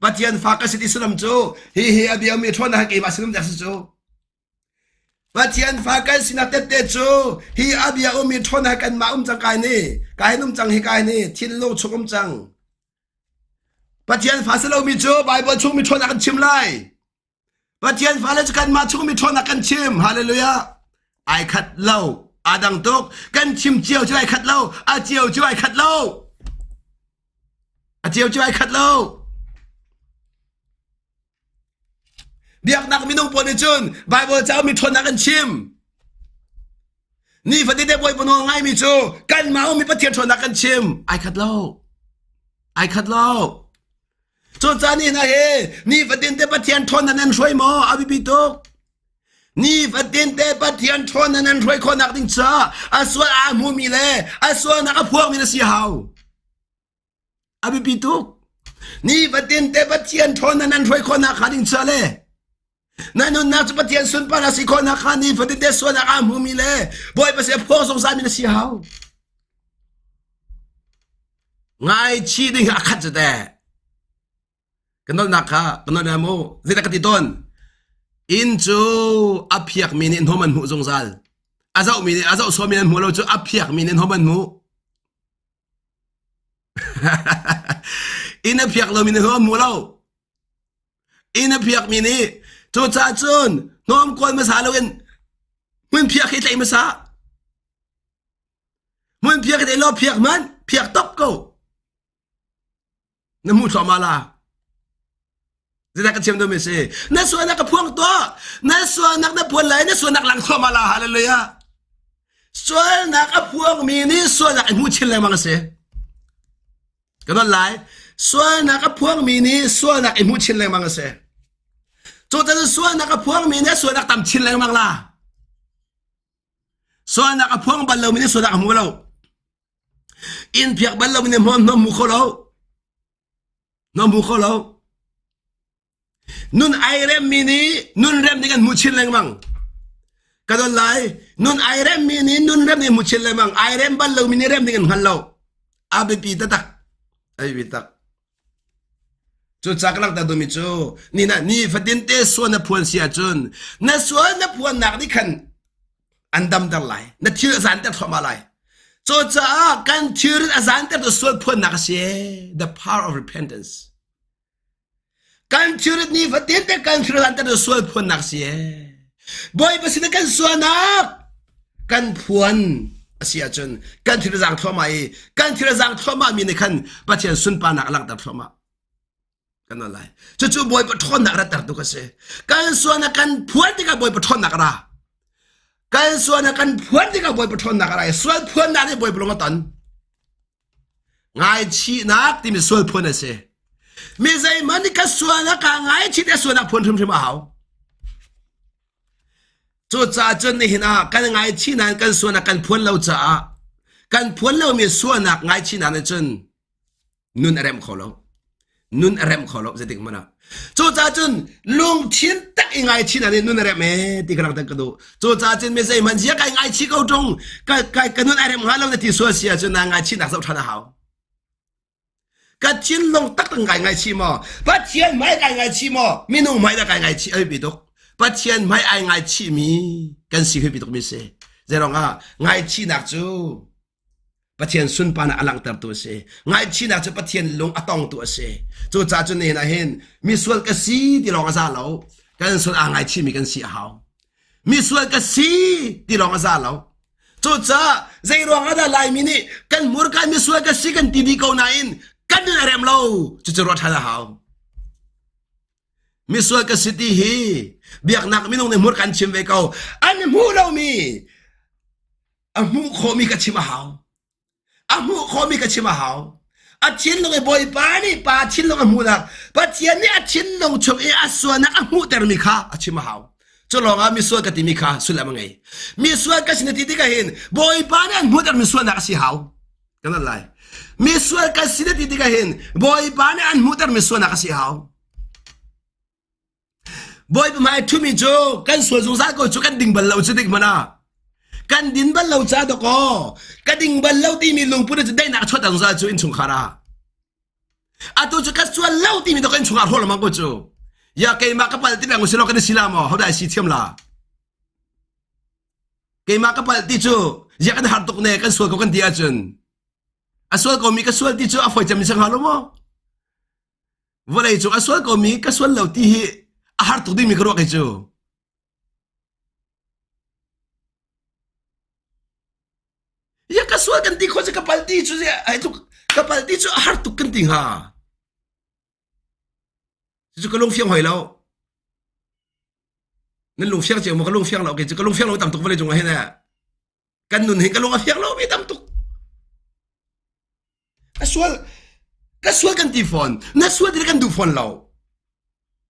Pathian fa ka si ti salam cu hi hi a bia mi ṭhawnnak keimah sinum dak si cu Pathian fa kan sinak tette cu hi a bia ummi ṭhawnnak kanmah um cang kai ni kai hin um cang hi kai ni thinlung chung um cang Pathian fa si lomi cu Bible chung mi ṭhawnnak kan chim lai Pathian fale cu kanmah chung mi ṭhawnnak kan chim hallelujah ai khat lo aa dang tuk kan chim cio cu ai khat lo a cio cu ai khat lo a cio cu ai khat lo Biaknak minung pawl nih cun Baibal cauk mi ṭhawnnak an chim. Nifatinte Bawipa nawl ngaimi cu kanmah ummi Pathian ṭhawnnak kan chim. Ai khat lo. Ai khat lo. Cucaah ni hna hi nifatinte Pathian ṭhawnnak nan hruai maw? A biapi tuk. Nifatinte Pathian ṭhawnnak nan hruai khawhnak ding caah a sual aa hmumi le a sualnak a phuangmi na si hau. A biapi tuk. Nifatin te Pathian ṭhawnnak nan hruai khawhnak hnga ding ca le na nunnak cu Pathian sunparnak si khawhnak kha nifatin te sualnak aa hmumi le Bawipa sin phuang zungzalmi na si hau. Ngaichih ding a khat cu teh. Ka nolnak kha ka nol na mu. Zeidah ka ti tawn? Inn cu a phiakmi nih hnawm an hmuh zungzal. A zohmi nih a zoh sawmi an hmuh lo cu a phiakmi nih hnawm an hmuh. Inn a phiak lomi nih hnawm hmu lo. Inn a phiakmi nih cucaah cun hnawm kawl hmasa loin hmun phiak hi tlaih hmasa. Hmun phiak hi tlaih law phiak hmanh phiak top ko. Na hmuh thluahmah la. Zeidah ka chim duhmi si? Na sualnak ka phuang tuah. Na sualnak na phuan lai, na sualnak lang thluahmah la. Hallelujah. Sualnak a phuangmi nih sualnak i hmuh chin lengmang a si. Ka don lai. Sualnak a phuangmi nih sualnak i hmuh chin lengmang a si. Cucaah sualnak a phuangmi nih sualnak tam chin lengmang la. Sualnak a phuang bal lomi nih sualnak a hmu lo. Inn phiak bal lomi nih hmuam hmuam hmu kho lo. Na hmu kho lo. Nun ai remmi nih nun rem nih kan hmu chin lengmang. Ka don lai. Nun ai remmi nih nun rem nih hmu chin lengmang. Ai rem bal lomi nih rem nih kan hngal lo. A biapi taktak. A biapi tak. Cu ca ka langhter duhmi cu ni na ni fatin te sual na phuan si ahcun na sual na phuannak nih khan an damter lai na thil a zanter thluahmah lai cucaah kan thil a zanter tu sual phuannak a si the power of repentance kan thil ni fatin te kan thil a zanter tu sual phuannak a si Bawipa sin kan sualnak kan phuan a si ahcun kan thil a zang thluahmah i kan thil a zang thluahmah mi nih khan Pathian sunparnak a langhter thluahmah kan al lai cucu Bawipa ṭhawnnak ratter tu ka si kan sualnak kan phuan tikah Bawipa ṭhawnnak a ra kan sualnak kan phuan tikah Bawipa ṭhawnnak a ra i sual phuannak nih Bawipa lung a ton ngaichihnak timi sual phuan a si mi zeihmanh nih ka sualnak kaa ngaichih te sualnak phuan hrimhrim a hau Cucaah cun nihin ah kan ngaichih nain kan sualnak kan phuan lo caah kan phuan lomi sualnak ngaichihnak nih cun nun a remh kho lo. Nun a remh kho lo zeitik hmanh ah. Cucaah cun lungthin tak i ngaichihnak nih nun a remh ee ti ka langhter ka duh. Cucaah cun mi zeihmanh zia kai ngaichih ko ṭung ka, ka, ka nun ai rem hnga lo na ti sual si ahcun naa ngaichihnak zoh ṭhan a hau. Ka thinlung taktak kai ngaichih maw? Pathian hmai kai ngaichih maw? Minung hmai dah kai ngaichih ai pi tuk. Pathian hmai ai ngaichih mi kan si pi tuk mi si. Zeirong ah ngaichihnak cu Pathian sunparnak a langhtertu a si. Ngaichihnak cu Pathian lung a tongtu a si. Cucaah cun nihin ah hin misual ka si ti lawng a za lo. Kan sual aa ngaichihmi kan si a hau. Misual ka si ti lawng a za lo. Cucaah zeiruang ah dah Laimi nih kan hmurka misual ka si kan ti dih ko nain kan nun a rem lo cucu ruah ṭhan a hau. Misual ka si ti hi biaknak minung nih hmurka an chim ve ko. An hmuh lomi a hmuh khawhmi ka chim a hau. A hmuh khawhmi ka chim a hau. A thinlung i Bawipa nih pa thinlung a hmuhnak Pathian nih a thinlung chung i a sualnak a hmuhtermi kha a chim a hau. Cu lawngah misual ka timi kha sullam a ngei. Misual ka sin ti tikah hin Bawipa nih an hmuhtermi sualnak a si hau. Kan lai. Misual ka sin ti tikah hin Bawipa nih an hmuhtermi sualnak a si hau. Bawipa hmai ṭhumi cu kan sual zungzal ko cu kan ding bal lo cu dik mana. Kan din bal lo ca dawkaw ka ding bal lo timi lungput cu daihnak a chuah zungzal cu innchungkhar ah. Atu cu ka sual lo timi dawk innchungkhar hol mang ko cu. Ya keimah ka pal ti bang usilo kan si la maw hodai si thiam la. Keimah ka pal ti cu ya kan har tuk ne kan sual ko kan ti ahcun a sual ko mi ka sual ti cu a foi cem mi sang hnga lo maw? Vawlei cung a sual komi ka sual lo ti hi a har tuk dingmi ka ruah kei cu. Ya ka sual kan ti kho ka pal ti cu ai tluk ka pal ti cu a har tuk kan ti hnga. Cu ka lung fiang hoi lo. Nan lung fiang cio maw ka lung fiang lo kei cu ka lung fiang lo tam tuk vawlei cung ah hin eh. Kan nun hi ka lung a fiang lo mi tam tuk. Ka sual ka sual kan ti fawn. Na sual ti kan duh fawn lo.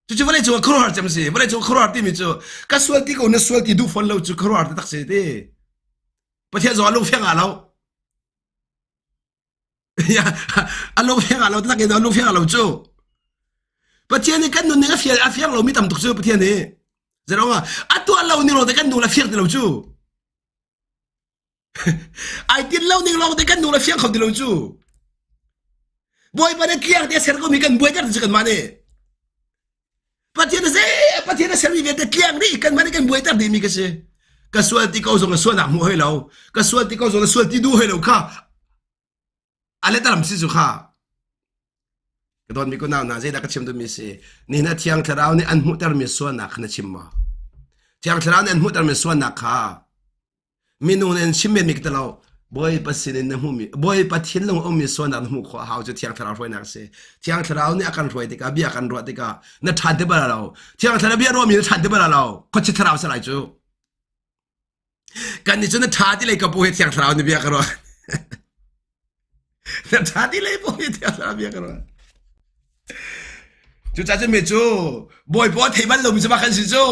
Cucu vawlei cung ah khuaruahhar cem si. Vawlei cung khuaruahhar timi cu ka sual ti ko na sual ti duh fawn lo cu khuaruahhar taktak si ti. Pathian zong a lung fiang ah lo. A lung fiang ah lo tak in a lung fiang ah lo cu. Pathian nih kan nun ning a fiang a fiang lomi tam tuk cu Pathian nih. Zerong ah a tuah lo ning lawng te kan nun a fiang ti lo cu. Ai tin lo ning lawng te kan nu le fiang kho ti lo cu. Bawipa nih tliang te a ser ko mi kan buai ter cu kan mah nih. Pathian a zei Pathian a sermi vialte tliang dih kan mah nih kan buai ter dih mi ka si. Ka sual ti ko zong a sualnak hmuh hoi lo. Ka sual ti ko zong a sual ti duh hoi lo kha. A letalam si cu kha. Ka dawtmi kunau hna zeidah ka chim duhmi si? Nihin ah Thiang Thlarau nih an hmuhtermi sualnak kha na chim maw? Thiang Thlarau nih an hmuhtermi sualnak kha minung nih an chim menmi ka ti lo. Bawipa sinin na hmuhmi Bawipa thinlung a ummi sualnak na hmuh khawh a hau cu Thiang Thlarau hruainak a si. Thiang Thlarau nih a kan hruai tikah bia kan ruah tikah na ṭhan ti bal lo. Thiang Thlarau bia ruahmi na ṭhan ti bal lo. Khuachia thlarau si lai cu. Kan nih cu na ṭha ti lei ka pu he Thiang Thlarau nih bia ka ruah. Na ṭha ti lei pu he Thiang Thlarau bia ka ruah. Cucaah cun mi cu Bawipa a thei bal lomi cu mah kan si cu.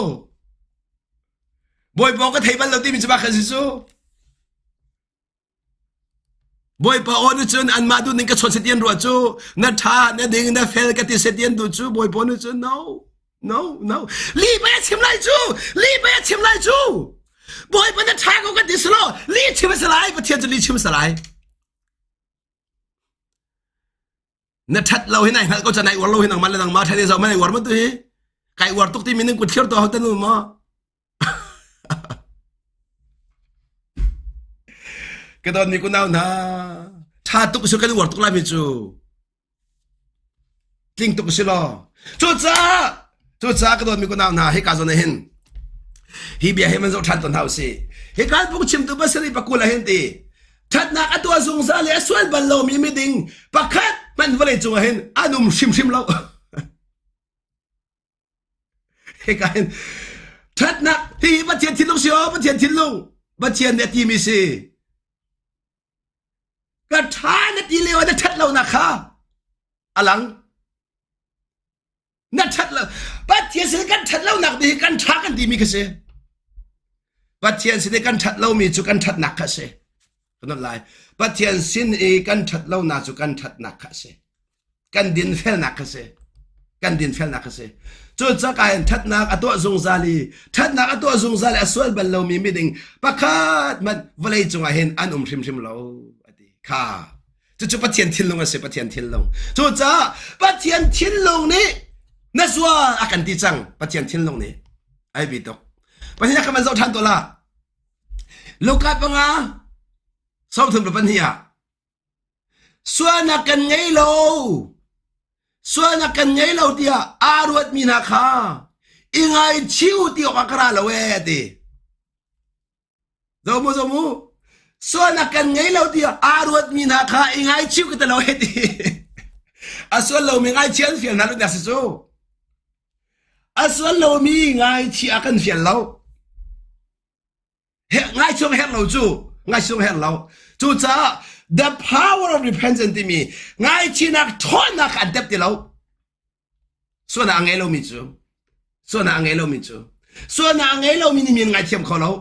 Bawipa ka thei bal lo timi cu mah kan si cu. Bawipa aw nih cun anmah duh ning ka chawt setian ruah cu na ṭha na ding na fel ka ti setian duh cu Bawipa nih cun no no no li pei a chim lai cu li pei a chim lai cu Bawipa na ṭha ko ka ti silo li chim a si lai Pathian cu li chim a si lai na ṭhat lo hi nai hngalh ko ca nai uar lo hi nangmah le nangmah ṭhat i zoh ma nai uar ma tu hi kai uar tuk timi ning kut thlir to ho te nu maw Ka dawtmi kunau hna, ṭha tuk su kan uar tuk lai mi cu. Tling tuk si law. Cucaah, cucaah ka dawtmi kunau hna, hika zawn ah hin hi bia hi man zoh ṭhan tawn hna usih. Hika phungchimtu pasarih pakul ah hin ti, ṭhatnak a tuah zungzal i a sual bal lomi miding pakhat hmanh vawlei cungah hin an um hrimhrim lo. Hika hin ṭhatnak hi Pathian thinlung si aw Pathian thinlung Pathian nih a timi si ka ṭha na ti lio na ṭhat lonak kha a lang na ṭhat lo Pathian sin kan ṭhat lonak hi kan ṭha kan timi kha si Pathian sin i kan ṭhat lomi cu kan ṭhatnak kha si kan lai Pathian sin i kan ṭhat lonak cu kan ṭhatnak kha si kan dinfelnak kha si kan dinfelnak kha si cucaah in ṭhatnak a tuah zungzal i ṭhatnak a tuah zungzal i a sual bal lomi miding pakhat hmanh vawlei cungah hin an um hrimhrim lo a ti kha cucu Pathian thinlung a si Pathian thinlung cucaah Pathian thinlung nih na sual a kan ti cang Pathian thinlung nih ai bi tuk Pathian kan van zoh ṭhan to la Luka panga 33 le pahnih ah Sualnak kan ngei lo. Sualnak kan ngei lo tiah aa ruatmi hna kha i ngaichih u ti awkah ka ra lo ee a ti. Zo mu zo mu. Sualnak kan ngei lo tiah aa ruatmi hna kha i ngaichih ka ti lo ee ti. A sual lomi ngaichih an fial hna lo si cu. A sual lomi ngaichih a kan fial lo. Ngaisung herh lo cu ngaisung herh lo cucaah the power of repentance timi ngaichihnak ṭhawnnak an tep ti lo sualnak a ngei lomi cu sualnak a ngei lomi cu sualnak a ngei lomi nih mi an ngaithiam kho lo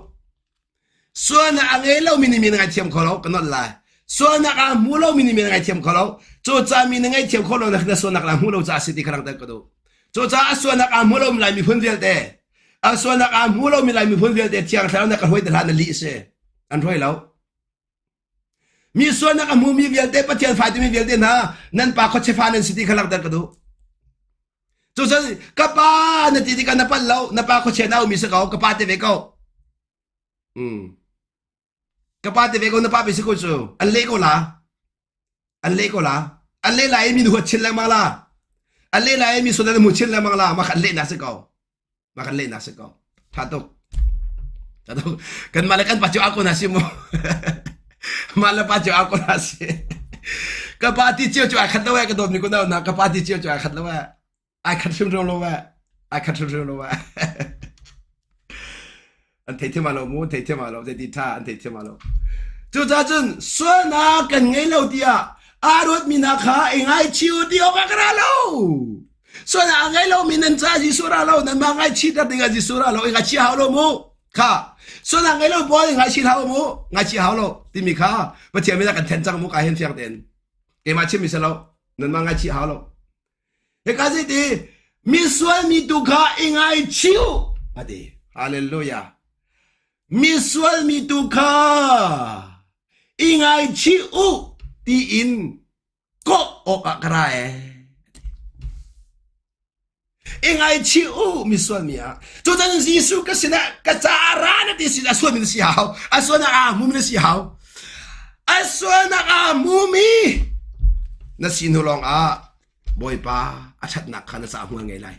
sualnak a ngei lomi nih mi an ngaithiam kho lo ka nolh lai sualnak a hmu lomi nih mi an ngaithiam kho lo cucaah mi na ngaithiam kho lo na sualnak la hmu lo caah si ti kha langhter ka duh. Cucaah a sualnak aa hmu lomi Lai miphun vialte, a sualnak aa hmu lomi Lai miphun vialte Thiang Thlarau nih ka hruai te hlah na lih a si. An hruai lo. Mi sualnak a hmumi vialte Pathian fa timi vialte hna nan pa khuachia fa nan si ti kha langhter ka duh. Cucun ka pa na ti tikah na palh lo, na pa khuachia na aumi si ko, ka pa te ve ko. Mm. Ka pa te ve ko, na pa pe si ko cu. An leh ko la. An leh ko la. An leh lai i mi huat chin lengmang la. An leh lai i mi sual na hmu chin lengmang la. Mah kha an lehnak si ko. Mah kan lehnak si ko. Tha tuk. Tha tuk. Kan mah le kan pa cu ako na si mu. Mah le pa cu ako na si. Ka pa ti cio cu ai khat lo eh ka dawt mi ko na ka pa ti cio cu ai khat lo eh. Ai khat hrimhrim lo eh. Ai khat hrimhrim lo eh. An thei thiam lo mu, thei thiam lo, zei ti tha an thei thiam lo. Cucaah cun sualnak kan ngei lo tiah aa ruatmi hna kha i ngaichih u ti awkah ka ra lo. Sualnak a ngei lomi nan caah Jesuh ra lo, nanmah ngaichihter dingah Jesuh ra lo, i ngaichih hau lo mu. Kha sualnak ngei lo pawl i ngaichih hau mu, ngaichih hau lo timi kha Pathian min ah kan then cang mu ka hen fiang tein. Keimah chimmi si lo, nanmah ngaichih hau lo. Hika zeiti misual mi tu kha i ngaichih u a ti. Hallelujah. Misual mi tu kha i ngaichih u tiin kawh awkah ka ra ee. I ngaichih u misual mi ah. Cutan Jesuh ka sinah ka caah ra na ti sin a sualmi na si hau. A sualnak aa hmumi na si hau. A sualnak aa hmumi na si hnu lawng ah Bawipa a ṭhatnak kha na caah hmual ngei lai.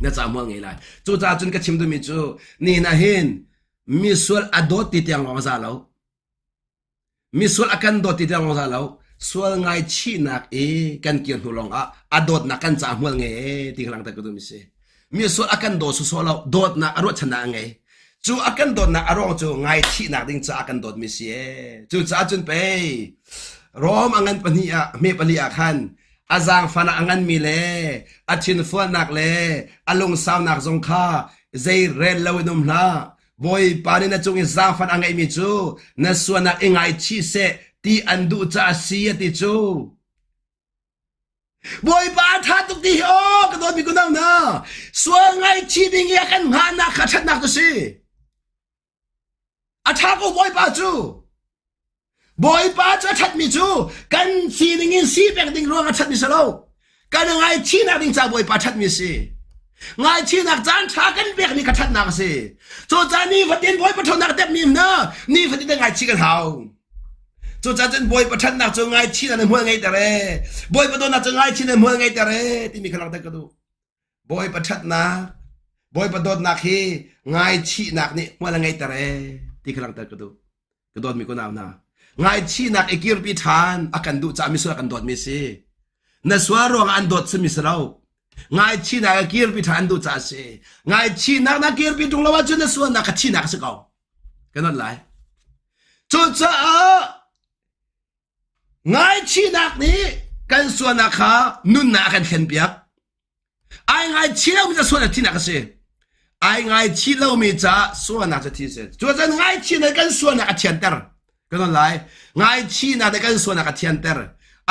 Na caah hmual ngei lai. Cucaah cun ka chim duhmi cu nihin ah hin misual a dawt ti tiang lawng a za lo. Misual a kan dawt ti tiang lawng za lo. Sual ngaichihnak i kan kir hnu lawng ah a dawtnak kan caah hmual ngei ee ti ka langhter ka duhmi si. Misual a kan daw sawsawh lo, dawtnak a ruahchannak a ngei. Cu a kan dawtnak a ruang cu ngaichihnak ding caah a kan dawtmi si ee. Cucaah cun pei Rom a ngan pahnih ah hme pali ah khan a zaangfahnak a nganmi le a thinfualnak le a lungsaunak zong kha zei rel loin um hlah. Bawipa nih na cung i zaangfahnak a ngeihmi cu na sualnak i ngaichih seh ti an duh caah a si a ti cu. Bawipa a ṭha tuk ti hi aw ka dawtmi kunau hna sual ngaichih ding i a kan hngahnak kha ṭhatnak cu si. A ṭha ko Bawipa cu. Bawipa cu a ṭhatmi cu kan sining in si pek ding ruang a ṭhatmi si lo. Kan ngaichihnak ding ca Bawipa ṭhatmi si. Ngaichihnak caan ṭha kan pekmi kha ṭhatnak a si. Cucaah nifatin Bawipa ṭhawnnak tepmi hna nifatin kan ngaichih kan hau. Cucaah cun Bawipa ṭhatnak cu ngaichihnak nih hmual ngeihter ee. Bawipa dawtnak cu ngaichih nih hmual ngeihter ee timi kha langhter ka duh. Bawipa ṭhatnak, Bawipa dawtnak hi ngaichihnak nih hmual a ngeihter ee ti kha langhter ka duh. Ka dawtmi kunau hna, ngaichihnak i kirpi ṭhan a kan duh caah misual a kan dawtmi a si. Na sual ruangah an dawt simi si lo. Ngaichihnak a kirpi ṭhan an duh caah a si. Ngaichihnak na kirpi ṭung lo ahcun na sualnak kha thihnak a si ko. Ka not lai. Cucaah Ngaichihnak nih kan sualnak kha nunnak a kan thlenpiak. Ai ngaichih lomi ca sualnak thihnak a si. Ai ngaichih lomi ca sualnak cu thi a si. Cucaah ngaichihnak kan sualnak a thianter. Kan on lai. Ngaichihnak nih kan sualnak a thianter.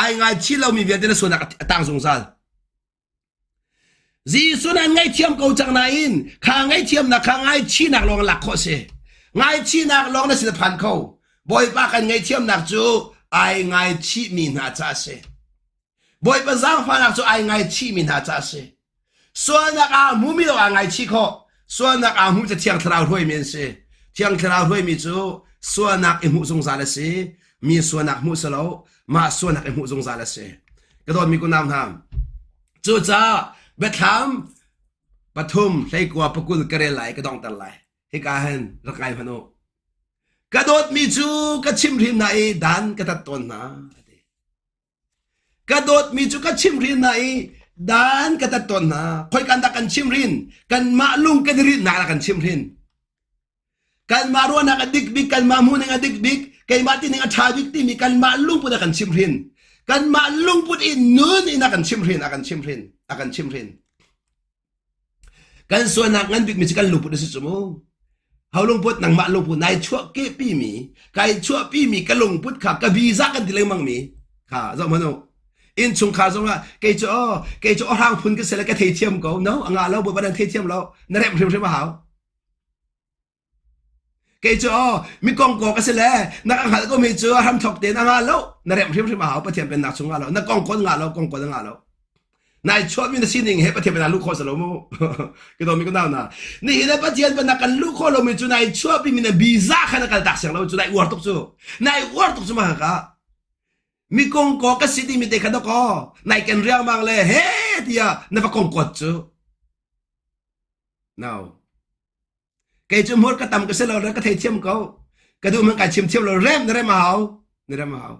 Ai ngaichih lomi vialte na sualnak a tang zungzal. Jesuh nih an ngaihthiam ko cang nain kha ngaihthiamnak kha ngaichihnak lawng lak khawh a si. Ngaichihnak lawng na sin a phan kho. Bawipa kan ngaihthiamnak cu ai ngaichihmi hna ca a si. Bawipa zaangfahnak cu ai ngaichihmi hna ca a si. Sualnak aa hmumi lawng aa ngaichih khawh. Sualnak aa hmu cu Thiang Thlarau hruaimi an si. Thiang Thlarau hruaimi cu sualnak i hmuh zungzal a si. Mi sualnak hmuh si lo, mah sualnak i hmuh zungzal a si. Ka dawtmi kunau hna, cucaah biathlam pathum hleikua pakul ka rel lai ka donghter lai. Hika hin rak ngai hmanh u. Ka dawtmi cu ka chimhhrin hna i dan ka tat tawn hna. Ka dawtmi cu ka chimhhrin hna i dan ka tat tawn hna. Khoikan dah kan chimhhrin? Kanmah lung kan i rinhnak ah kan chimhhrin. Kanmah ruahnak a dik bik, kanmah hmuhning a dik bik, keimah tining a ṭha bik timi kanmah lungput a kan chimhhrin. Kanmah lungput i nun in a kan chimhhrin, a kan chimhhrin, a kan chimhhrin. Kan sualnak ngan bikmi cu kan lungput a si cu mu. Ho lungput nangmah lungput nai chuah kehpi mi, kai chuahpi mi ka lungput kha ka biza kan ti lengmang mi kha zoh hmanh u. Innchungkhar zongah kei cu aw kei cu awhrang phun ka si le ka theithiam ko. No, a ngah lo bawipa nan theithiam lo. Na remh hrimhrim a hau. Kei cu aw mi kongkaw ka si le na ka hngalh ko mi cu a hramthok tein a ngah lo. Na remh hrimhrim a hau Pathian pennak chung ngah lo. Na kongkaw ngah lo, kongkaw na ngah lo. Nai chuahmi na sining he Pathian pennak luh khawh si lo mu. Ka dawmi ka nau na. Nihin ah Pathian pennak kan luh khawh lomi cu nai chuahpi mi na biza kha na kal tak siang lo cu nai uar tuk cu. Nai uar tuk cu ma ka. Mi kongkaw ka si timi te kha dakaw nai ken riangmang le he tiah na va kongkawt cu. No. Kei cu hmur ka tam ka si lo ka theithiam ko. Ka duh man kai chim thiam lo rem na rem a hau. Na rem a hau.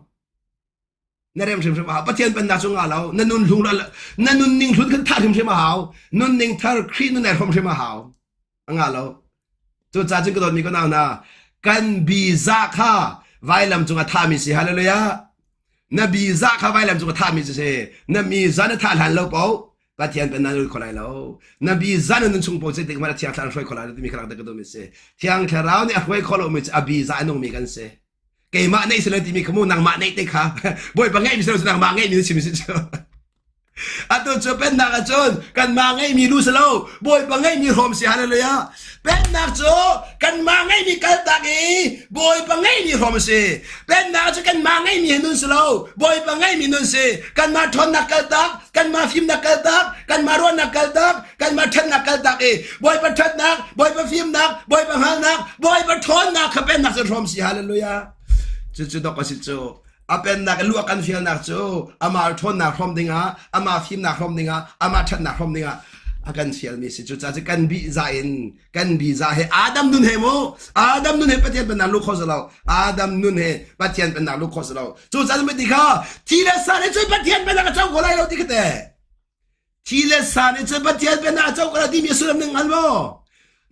Na rem hrimhrim a hau. Pathian pennak cu nga lo. Na nun hlung na nun ning hlun khan thah hrimhrim a hau. Nun ning thar Khrih nun ai hrom hrim a hau. A nga lo. Cu ca cun ka dawtmi ka nau hna kan biza kha vailam cung a thahmi si hallelujah. Na biza kha vailam cung a thahmi si si. Na mi za na thah hlan lo paoh Pathian pennak na lut kho lai lo. Na biza na nun chung paoh zeitik hmanh ah Thiang Thlarau hruai kho lai lo timi kha rak ka duhmi si. Thiang Thlarau nih a hruai kho lomi cu a biza a nungmi kan si. Keimah neih si lo timi kha mu nangmah neih te kha Bawipa ngeihmi si lo cu nangmah ngeihmi na chim si cu. Atu cu pennak ahcun kanmah ngeihmi lu si lo Bawipa ngeihmi hrawm si hallelujah. Pennak cu kanmah ngeihmi kaltak i Bawipa ngeihmi hrawm si. Pennak cu kanmah ngeihmi he nun si lo Bawipa ngeihmi nun si. Kanmah ṭhawnnak kaltak, kanmah fimnak kaltak, kanmah ruahnak kaltak, kanmah ṭhatnak kaltak i Bawipa ṭhatnak, Bawipa fimnak, Bawipa hngalhnak, Bawipa ṭhawnnak kha pennak cu hrawm si. Hallelujah. Cucu dok a si cu. A pennak i luah kan fialnak cu amah ṭhawnnak hrawm dingah, amah fimnak hrawm dingah, amah ṭhatnak hrawm dingah a kan fialmi si. Cucaah cu kan bihza in kan biza he Adam nun he mu Adam nun he Pathian pennak luh khawh si lo Adam nun he Pathian pennak luh khawh si lo cucaah ti kha thi le sa nih cun Pathian pennak a co ko lai lo ti kha te thi le sa nih cun Pathian pennak a co ko lai timi a sullam ning hngal maw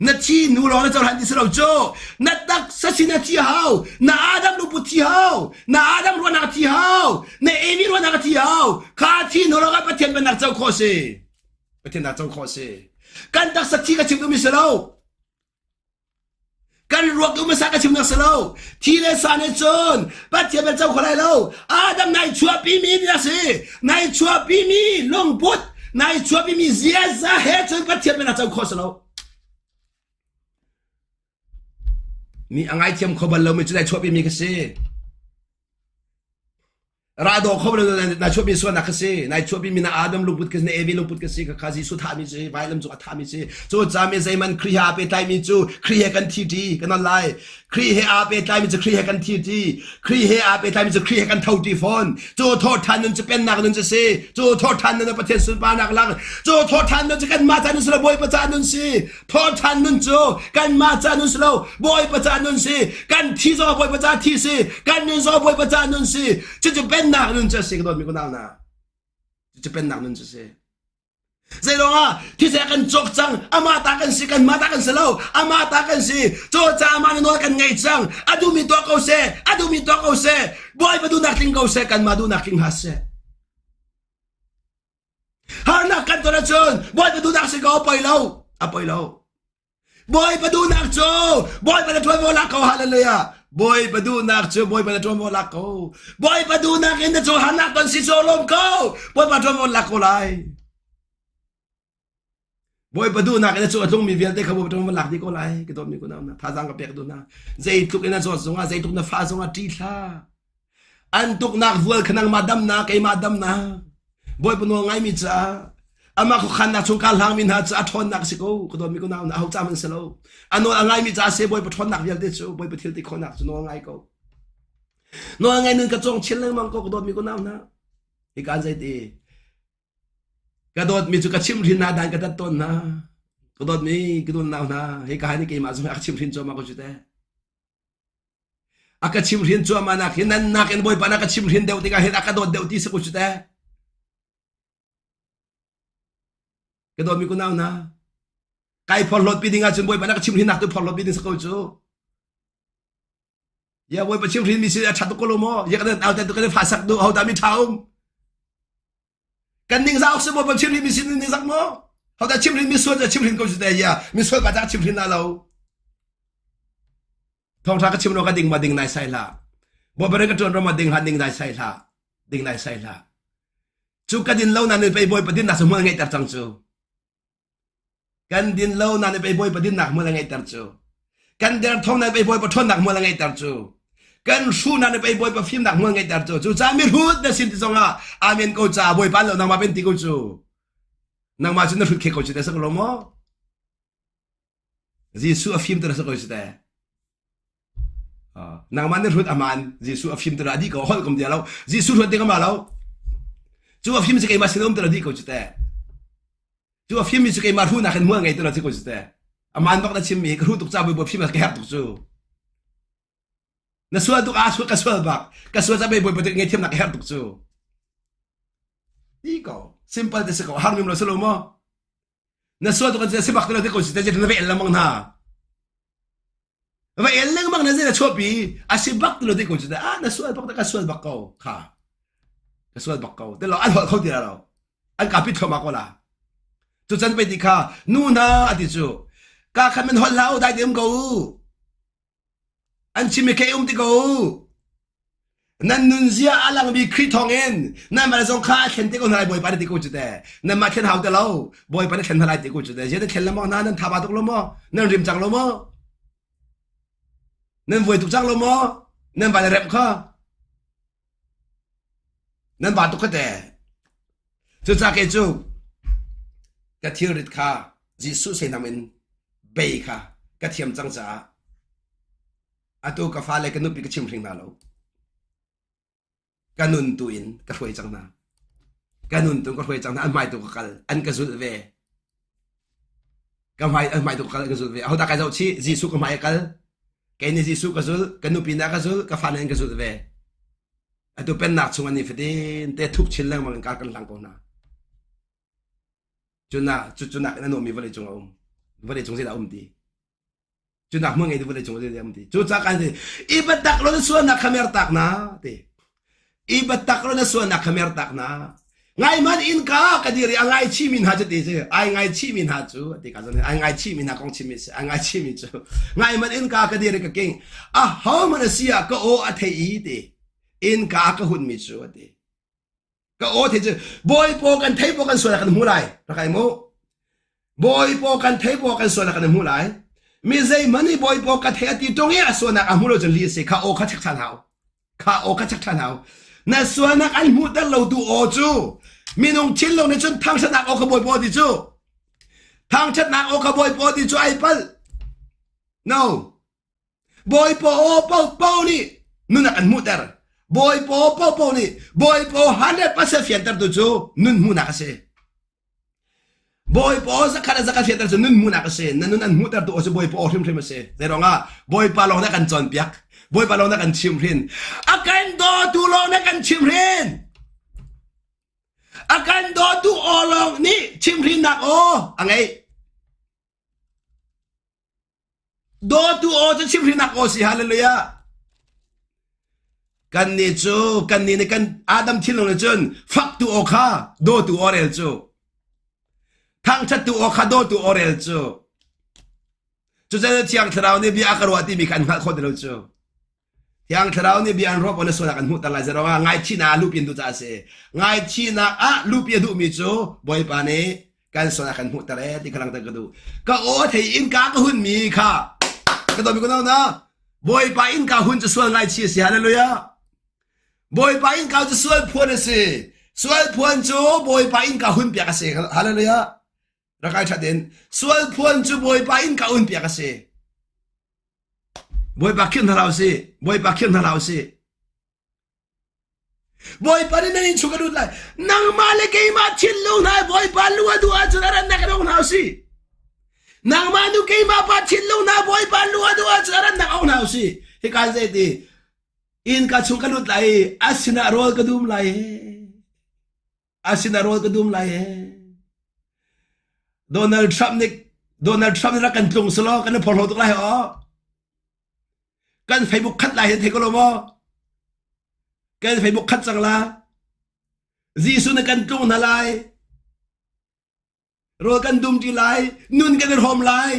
na thi nu lawng na cohlan ti si lo cu na taksa sin a thi hau na Adam luput thi hau na Adam ruahnak thi hau na Evi ruahnak thi hau kha thi nu lawng ah Pathian pennak co khawh si Pathian dah co khawh si. Kan taksa thi ka chim duhmi si lo. Kan ruak duhmi sa ka chim nak si lo. Thi le sa nih cun Pathian bel co kho lai lo. Adam nai chuahpi mi na si. Nai chuahpi mi lungput, nai chuahpi mi ziaza he cun Pathian bel co khawh si lo. Mi a ngaithiam kho bal lomi cu nai chuahpi mi ka si. Rah daw kho lo na chuahmi sualnak kha si nai chuahpi mi na Adam lungput ka si na Evi lungput ka si kha Jesuh thahmi si vailam cung a thahmi si cu cami zeiman Khrih he aa pehtlaimi cu Khrih he kan thi ṭi kan on lai Khrih he aa pehtlaimi cu Khrih he kan thi ṭi Khrih he aa pehtlaimi cu Khrih he kan tho ṭi fawn cu thawhṭhan nun cu pennak nun cu si cu thawhṭhan nun Pathian sunparnak lang cu thawhṭhan nun cu kanmah ca nun si lo Bawipa ca nun si Thawhṭhan nun cu kanmah ca nun si lo Bawipa ca nun si kan thi zong Bawipa ca thi si kan nun zong Bawipa ca nun si cucu pennak nun cu a si ka dawtmi kunau hna cucu pennak nun cu si Zeilong ah thisen kan cawk cang amah ta kan si kanmah ta kan si lo amah ta kan si cu ca amah na nawl kan ngei cang a duhmi tuah ko seh a duhmi tuah ko seh Bawipa duhnak tling ko seh kanmah duhnak tling hlah seh Harnak kan ton ahcun Bawipa duhnak si ko a poi lo. A poi lo. Bawipa duhnak cu Bawipa na ṭuanvo lak ko hallelujah. Bawipa duhnak cu Bawipa na ṭuanvo lak ko. Bawipa duhnak in na cu harnak ton si cu lawm ko. Bawipa ṭuanvo lak ko lai. Bawipa duhnak in a cu a tlungmi vialte kha Bawipa ṭuanvo lak dih ko lai. Ka dawtmi kunau hna thazaang ka pek duh hna. Zeitluk in a zawt zongah zeitluk na fa zongah ṭih hlah. An tuknak vual kha nangmah damnak keimah damnak. Bawipa nawl ngaimi caah amah khuakhannak chung kaa hlangmi hna cu a ṭhawnnak si ko. Ka dawtmi kunau hna aho ca hmanh si lo. A nawl a ngaimi caah se Bawipa ṭhawnnak vialte cu Bawipa thil ti khawhnak cu nawl ngai ko. Nawl ngai nun ka cawng chin lengmang ko ka dawtmi kunau hna. Hi kaan zeiti Ka dawtmi cu ka chimhhrin hna dan ka tat tawn hna. Ka dawtmi ka nau hna, hika hi keimah zong hi a ka chimhhrin cuahmah ko cu teh. A ka chimhhrin cuahmah nak hi nan nakin Bawipa na ka chimhhrin deuh tikah hin a ka dawt deuh ti si ko cu teh. Ka dawtmi kunau hna, kai phorhlawt pi ding ahcun Bawipa na ka chimhhrin nak tu phorhlawt pi ding si ko cu. Ya Bawipa chimhhrin mi si a ṭha tuk ko lo maw? Ya kan au te tu kan fa sak du ho dah mi ṭha um? Kan ning zauk si Bawipa chimhrin mi sin ning zak maw? Ho dah chimhrin mi sual chimhrin ko su te ya mi sual pa cah chimhrin na lo. Thawngṭha ka chim lo ka ding ma ding nai sai hlah. Bawipa ka ṭuan ro ma ding hlah ding nai sai hlah. Ding nai sai hlah. Cu ka din lo na nih pei Bawipa dinnak cu hmual ngeihter cang cu. Kan din lo na nih pei Bawipa dinnak hmual a ngeihter cu. Kan derthawm na nih pei Bawipa ṭhawnnak hmual a ngeihter cu. Kan hruh na nih pei Bawipa fimnak hmual ngeihter cu. Cu ca mihrut na sin ti zongah amen ko ca Bawipa lo nangmah pen ti ko cu. Nangmah cu na hrut khe ko cu te sak lo maw? Jesuh a fim ter sa ko si te. Nangmah na hrut aman Jesuh a fim ter a di ko holh kom dia lo. Jesuh hrut ding ama lo. Cu a fim si keimah sin um ter a di ko cu te. Cu a fim mi cu keimah hru nak in mual ngei ter a si ko cu te. Aman bak na chim mi ka hru tuk ca boi fim ka herh tuk cu. Na sual tuk a sual ka sual bak. Ka sual ca boi boi ngai thiam nak ka herh tuk cu. Ti ko. Simple te si ko. Har mim lo si lo mo. Na sual tuk an si bak te lo te ko si te na ve el lengmang hna. Va el lengmang na zei na chuahpi a si bak ti lo te ko cu ah na sual bak ka sual bak ko kha ka sual bak ko te lo an holh kho ti lo an ka pit thluahmah ko la cu can pe ti kha nu hna ati cu ka khan men holh hlah u dai te um ko u An chim i kei um ti ko u. Nan nunzia a langmi Khrih thawngin nan mah zong kha a thlen te ko hna lai Bawipa nih ti ko cu te. Nan mah thlen hau te lo. Bawipa nih thlen hna lai ti ko cu te. Zia nan thlen lengmang hna nan thaba tuk lo maw? Nan rim cang lo maw? Nan vuai tuk cang lo maw? Nan van i remh kha. Nan ba tuk kha te. Cucaah kei cu ka thilrit kha Jesuh seinam in bei kha ka thiam cang caah atu ka fale ka nupi ka chim hring hna lo. Ka nun tu in ka hruai cang hna. Ka nun tu ka hruai cang hna. An hmai tu ka kal. An ka zulh ve. Ka hmai an hmai tu ka kal an ka zulh ve. Ahodah kai zoh chih? Jesuh ka hmai a kal. Kei nih Jesuh ka zulh, ka nupi nih a ka zulh, ka fa nih an ka zulh ve. Atu pennak chung an ni fatin te thuk chin lengmang in kar kan hlang ko hna. Cunak cu cunak in a nuammi vawlei cung a um. Vawlei cung zeidah a um ti? Cunak hmuh ngei tu vawlei cung zeidah a um ti? Cu ca kan ti i biatak lo na sualnak kha mertak na ti. I biatak lo na sualnak kha mertak na. Ngai hmanh innka ka dir i a ngaichihmi hna cu ti si ai ngaichihmi hna cu ti ka zan ai ngaichihmi hna kong chimmi si ai ngaichihmi cu ngai hmanh innka ka dir i ka king a ho hmanh a si ah ka aw a thei i ti innka ka hunmi cu a ti ka aw thei cu bawipaw kan thei paw kan sual kan hmu lai rakai mu bawipaw kan thei paw kan sual kan hmu lai mi zeihmanh i bawipaw ka thei a ti ṭung i a sualnak a hmu lo cun li a si kha aw kha chek ṭhan hau kha aw kha chek ṭhan hau na sualnak an hmuhter lo tu aw cu minung thinlung nih cun thangṭhatnak aw kha bawipaw ti cu thangṭhatnak aw kha bawipaw ti cu ai palh no Bawipa aw paohpaoh nih nunak an hmuhter. Bawipa aw paohpaoh nih Bawipa aw 100% fiantertu cu nun hmuhnak a si. Bawipa aw zakhat a zakhat fianter cu nun hmuhnak a si. Na nun an hmuhtertu aw cu Bawipa aw hrimhrim a si. Zeiruangah Bawipa lawng nih a kan cawnpiak. Bawipa lawng nih a kan chimhrin. A kan dawtu lawng nih a kan chimhrin. A kan dawtu aw lawng nih chimhrinnak aw a ngeih. Dawtu aw cu chimhrinak aw si hallelujah. Kan nih cu kan nih nih kan Adam thinlung nih cun faktu aw kha dawtu aw rel cu. Thangṭhattu aw kha dawtu aw rel cu. Cucaah Thiang Thlarau nih bia a ka ruah timi kha an hngalh khawh ti lo cu. Thiang Thlarau nih bia an ruah ko na sualnak an hmuhter lai zerong ah ngaihchihnak ah luhpi an duh caah a si. Ngaihchihnak ah luhpi a duhmi cu Bawipa nih kan sualnak kan hmuhter ee ti kha langhter ka duh. Ka aw thei innka ka hunmi kha ka dawmi ko na Bawipa innka hun cu sual ngaichih a si. Hallelujah. Bawipa innka cu sual phuan a si. Sual phuan cu Bawipa innka hun piak a si. Hallelujah. Rakai ṭhat in sual phuan cu Bawipa innka hun piak a si. Bawipa khirh hna hlah usih. Bawipa khirh hna hlah usih. Bawipa nih nan innchung ka lut lai. Nangmah le keimah thinlung hna Bawipa lu a duh ahcun a rannak in ong hna usih. Nangmah nu keimah pa thinlung hna Bawipa lu a duh ahcun a rannak ong hna usih. Hika zei ti inn ka chung ka lut lai i a sinah rawl ka dum lai. A sinah rawl ka dum lai he. Donald Trump nih Donald Trump nih rak kan tlung selaw kan i phorhlaw tuk lai aw. Kan Facebook khat lai hin thei ko lo maw? Kan Facebook khat cang la. Jesuh nih kan tlung hna lai. Rawl kan dum ṭi lai. Nun kan i hrawm lai.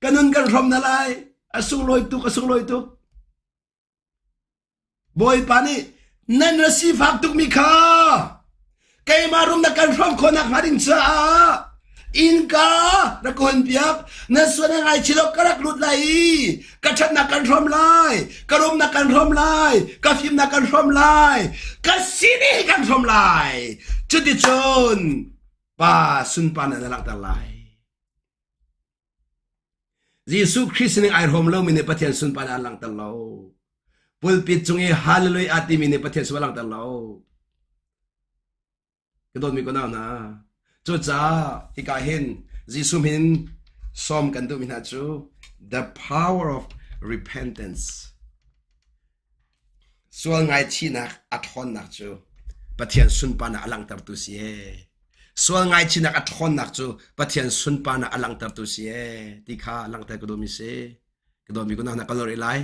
Kan nun kan hrawm hna lai. A sunglawi tuk, a sunglawi tuk. Bawipa nih. Nan ra sifak tukmi kha keimah rum na kan hrawm khawhnak hnga ding caah innka rak ka hun piak. Na sual na ngaichih lo ka rak lut lai i ka ṭhatnak kan hrawm lai, ka rumnak kan hrawm lai, ka fimnak kan hrawm lai, ka sining kan hrawm lai. Cuticun pa sunparnak na langhter lai. Jesuh Khrist sining ai hrawm lomi nih Pathian sunparnak an langhter lo. Pulpit cung i hallelujah timi nih Pathian sunparnak langhter lo. Ka dawtmi ko nau hna. Cucaah hika hin Jesuh min sawm kan duhmi hna cu the power of repentance. Sual ngaichihnak a ṭhawnnak cu Pathian sunparnak a langhtertu si ee. Sual ngaichihnak a ṭhawnnak cu Pathian sunparnak a langhtertu si ee ti kha langhter ka duhmi si. Ka dawtmi ku hna ka lor lai.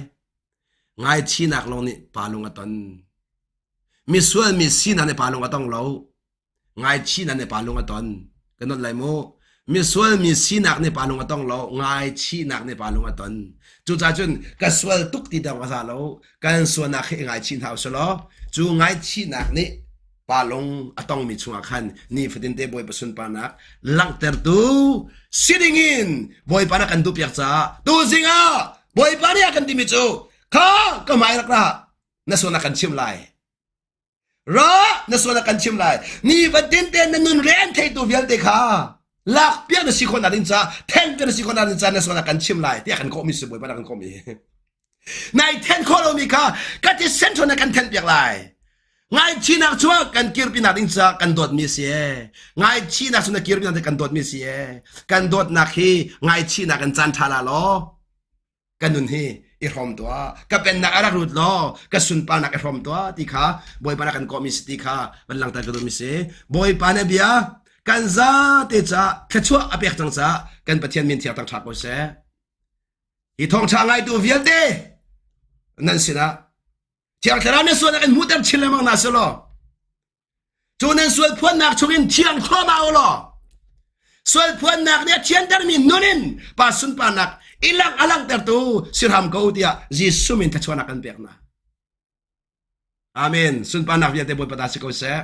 Ngaichihnak lawng nih pa lung a ton. Misual mi sinak nih pa lung a tong lo. Ngaichihnak nih pa lung a ton. Ka not lai mu. Misual mi sinak nih pa lung a tong lo. Ngaichihnak nih pa lung a ton. Cucaah cun ka sual tuk ti dong a za lo. Kan sualnak hi i ngaichih hna usih law cu ngaichihnak nih pa lung a tongmi chungah khan nifatin te Bawipa sunparnak langhtertu si dingin Bawipa na kan duhpiak caah tuzing ah Bawipa nih a kan timi cu kha ka hmai rak ra na sualnak kan chim lai. Ra na sual a kan chim lai. Ni fatin te na nun re an theitu vialte kha lak piak na si khawh nak ding ca then piak na si khawh nak ding ca na sual a kan chim lai tiah kan kawhmi si Bawipa kan kawhmi. Nai then khawh lomi kha ka ti sen na kan then piak lai. Ngaichihnak cu kan kirpi nak ding ca kan dawtmi si e. Ngaichihnak cu na kirpi nak kan dawtmi si e. Kan dawtnak hi ngaichihnak kan caan ṭha la law. Ka nun hi i hrawm tuah ka pennak a rak lut law ka sunparnak i hrawm tuah ti kha Bawipa na kan kawhmi si ti kha van langhter ka duhmi si Bawipa na bia kan zate caah thluachuah a pek cang caah kan Pathian min thiang thangṭhat ko seh hi thawngṭha ngaitu vialte nan sinah Thiang Thlarau na sual kan hmuhter chin lengmang hna selaw Cu nan sual phuannak chungin thiang thluahmah u law sual phuannak nih a thiantermi nun in pa sunparnak i langh a langhtertu si hram ko tiah Jesuh min thluachuahnak kan pek hna. Amen. Sunparnak vialte Bawipa ta si ko seh.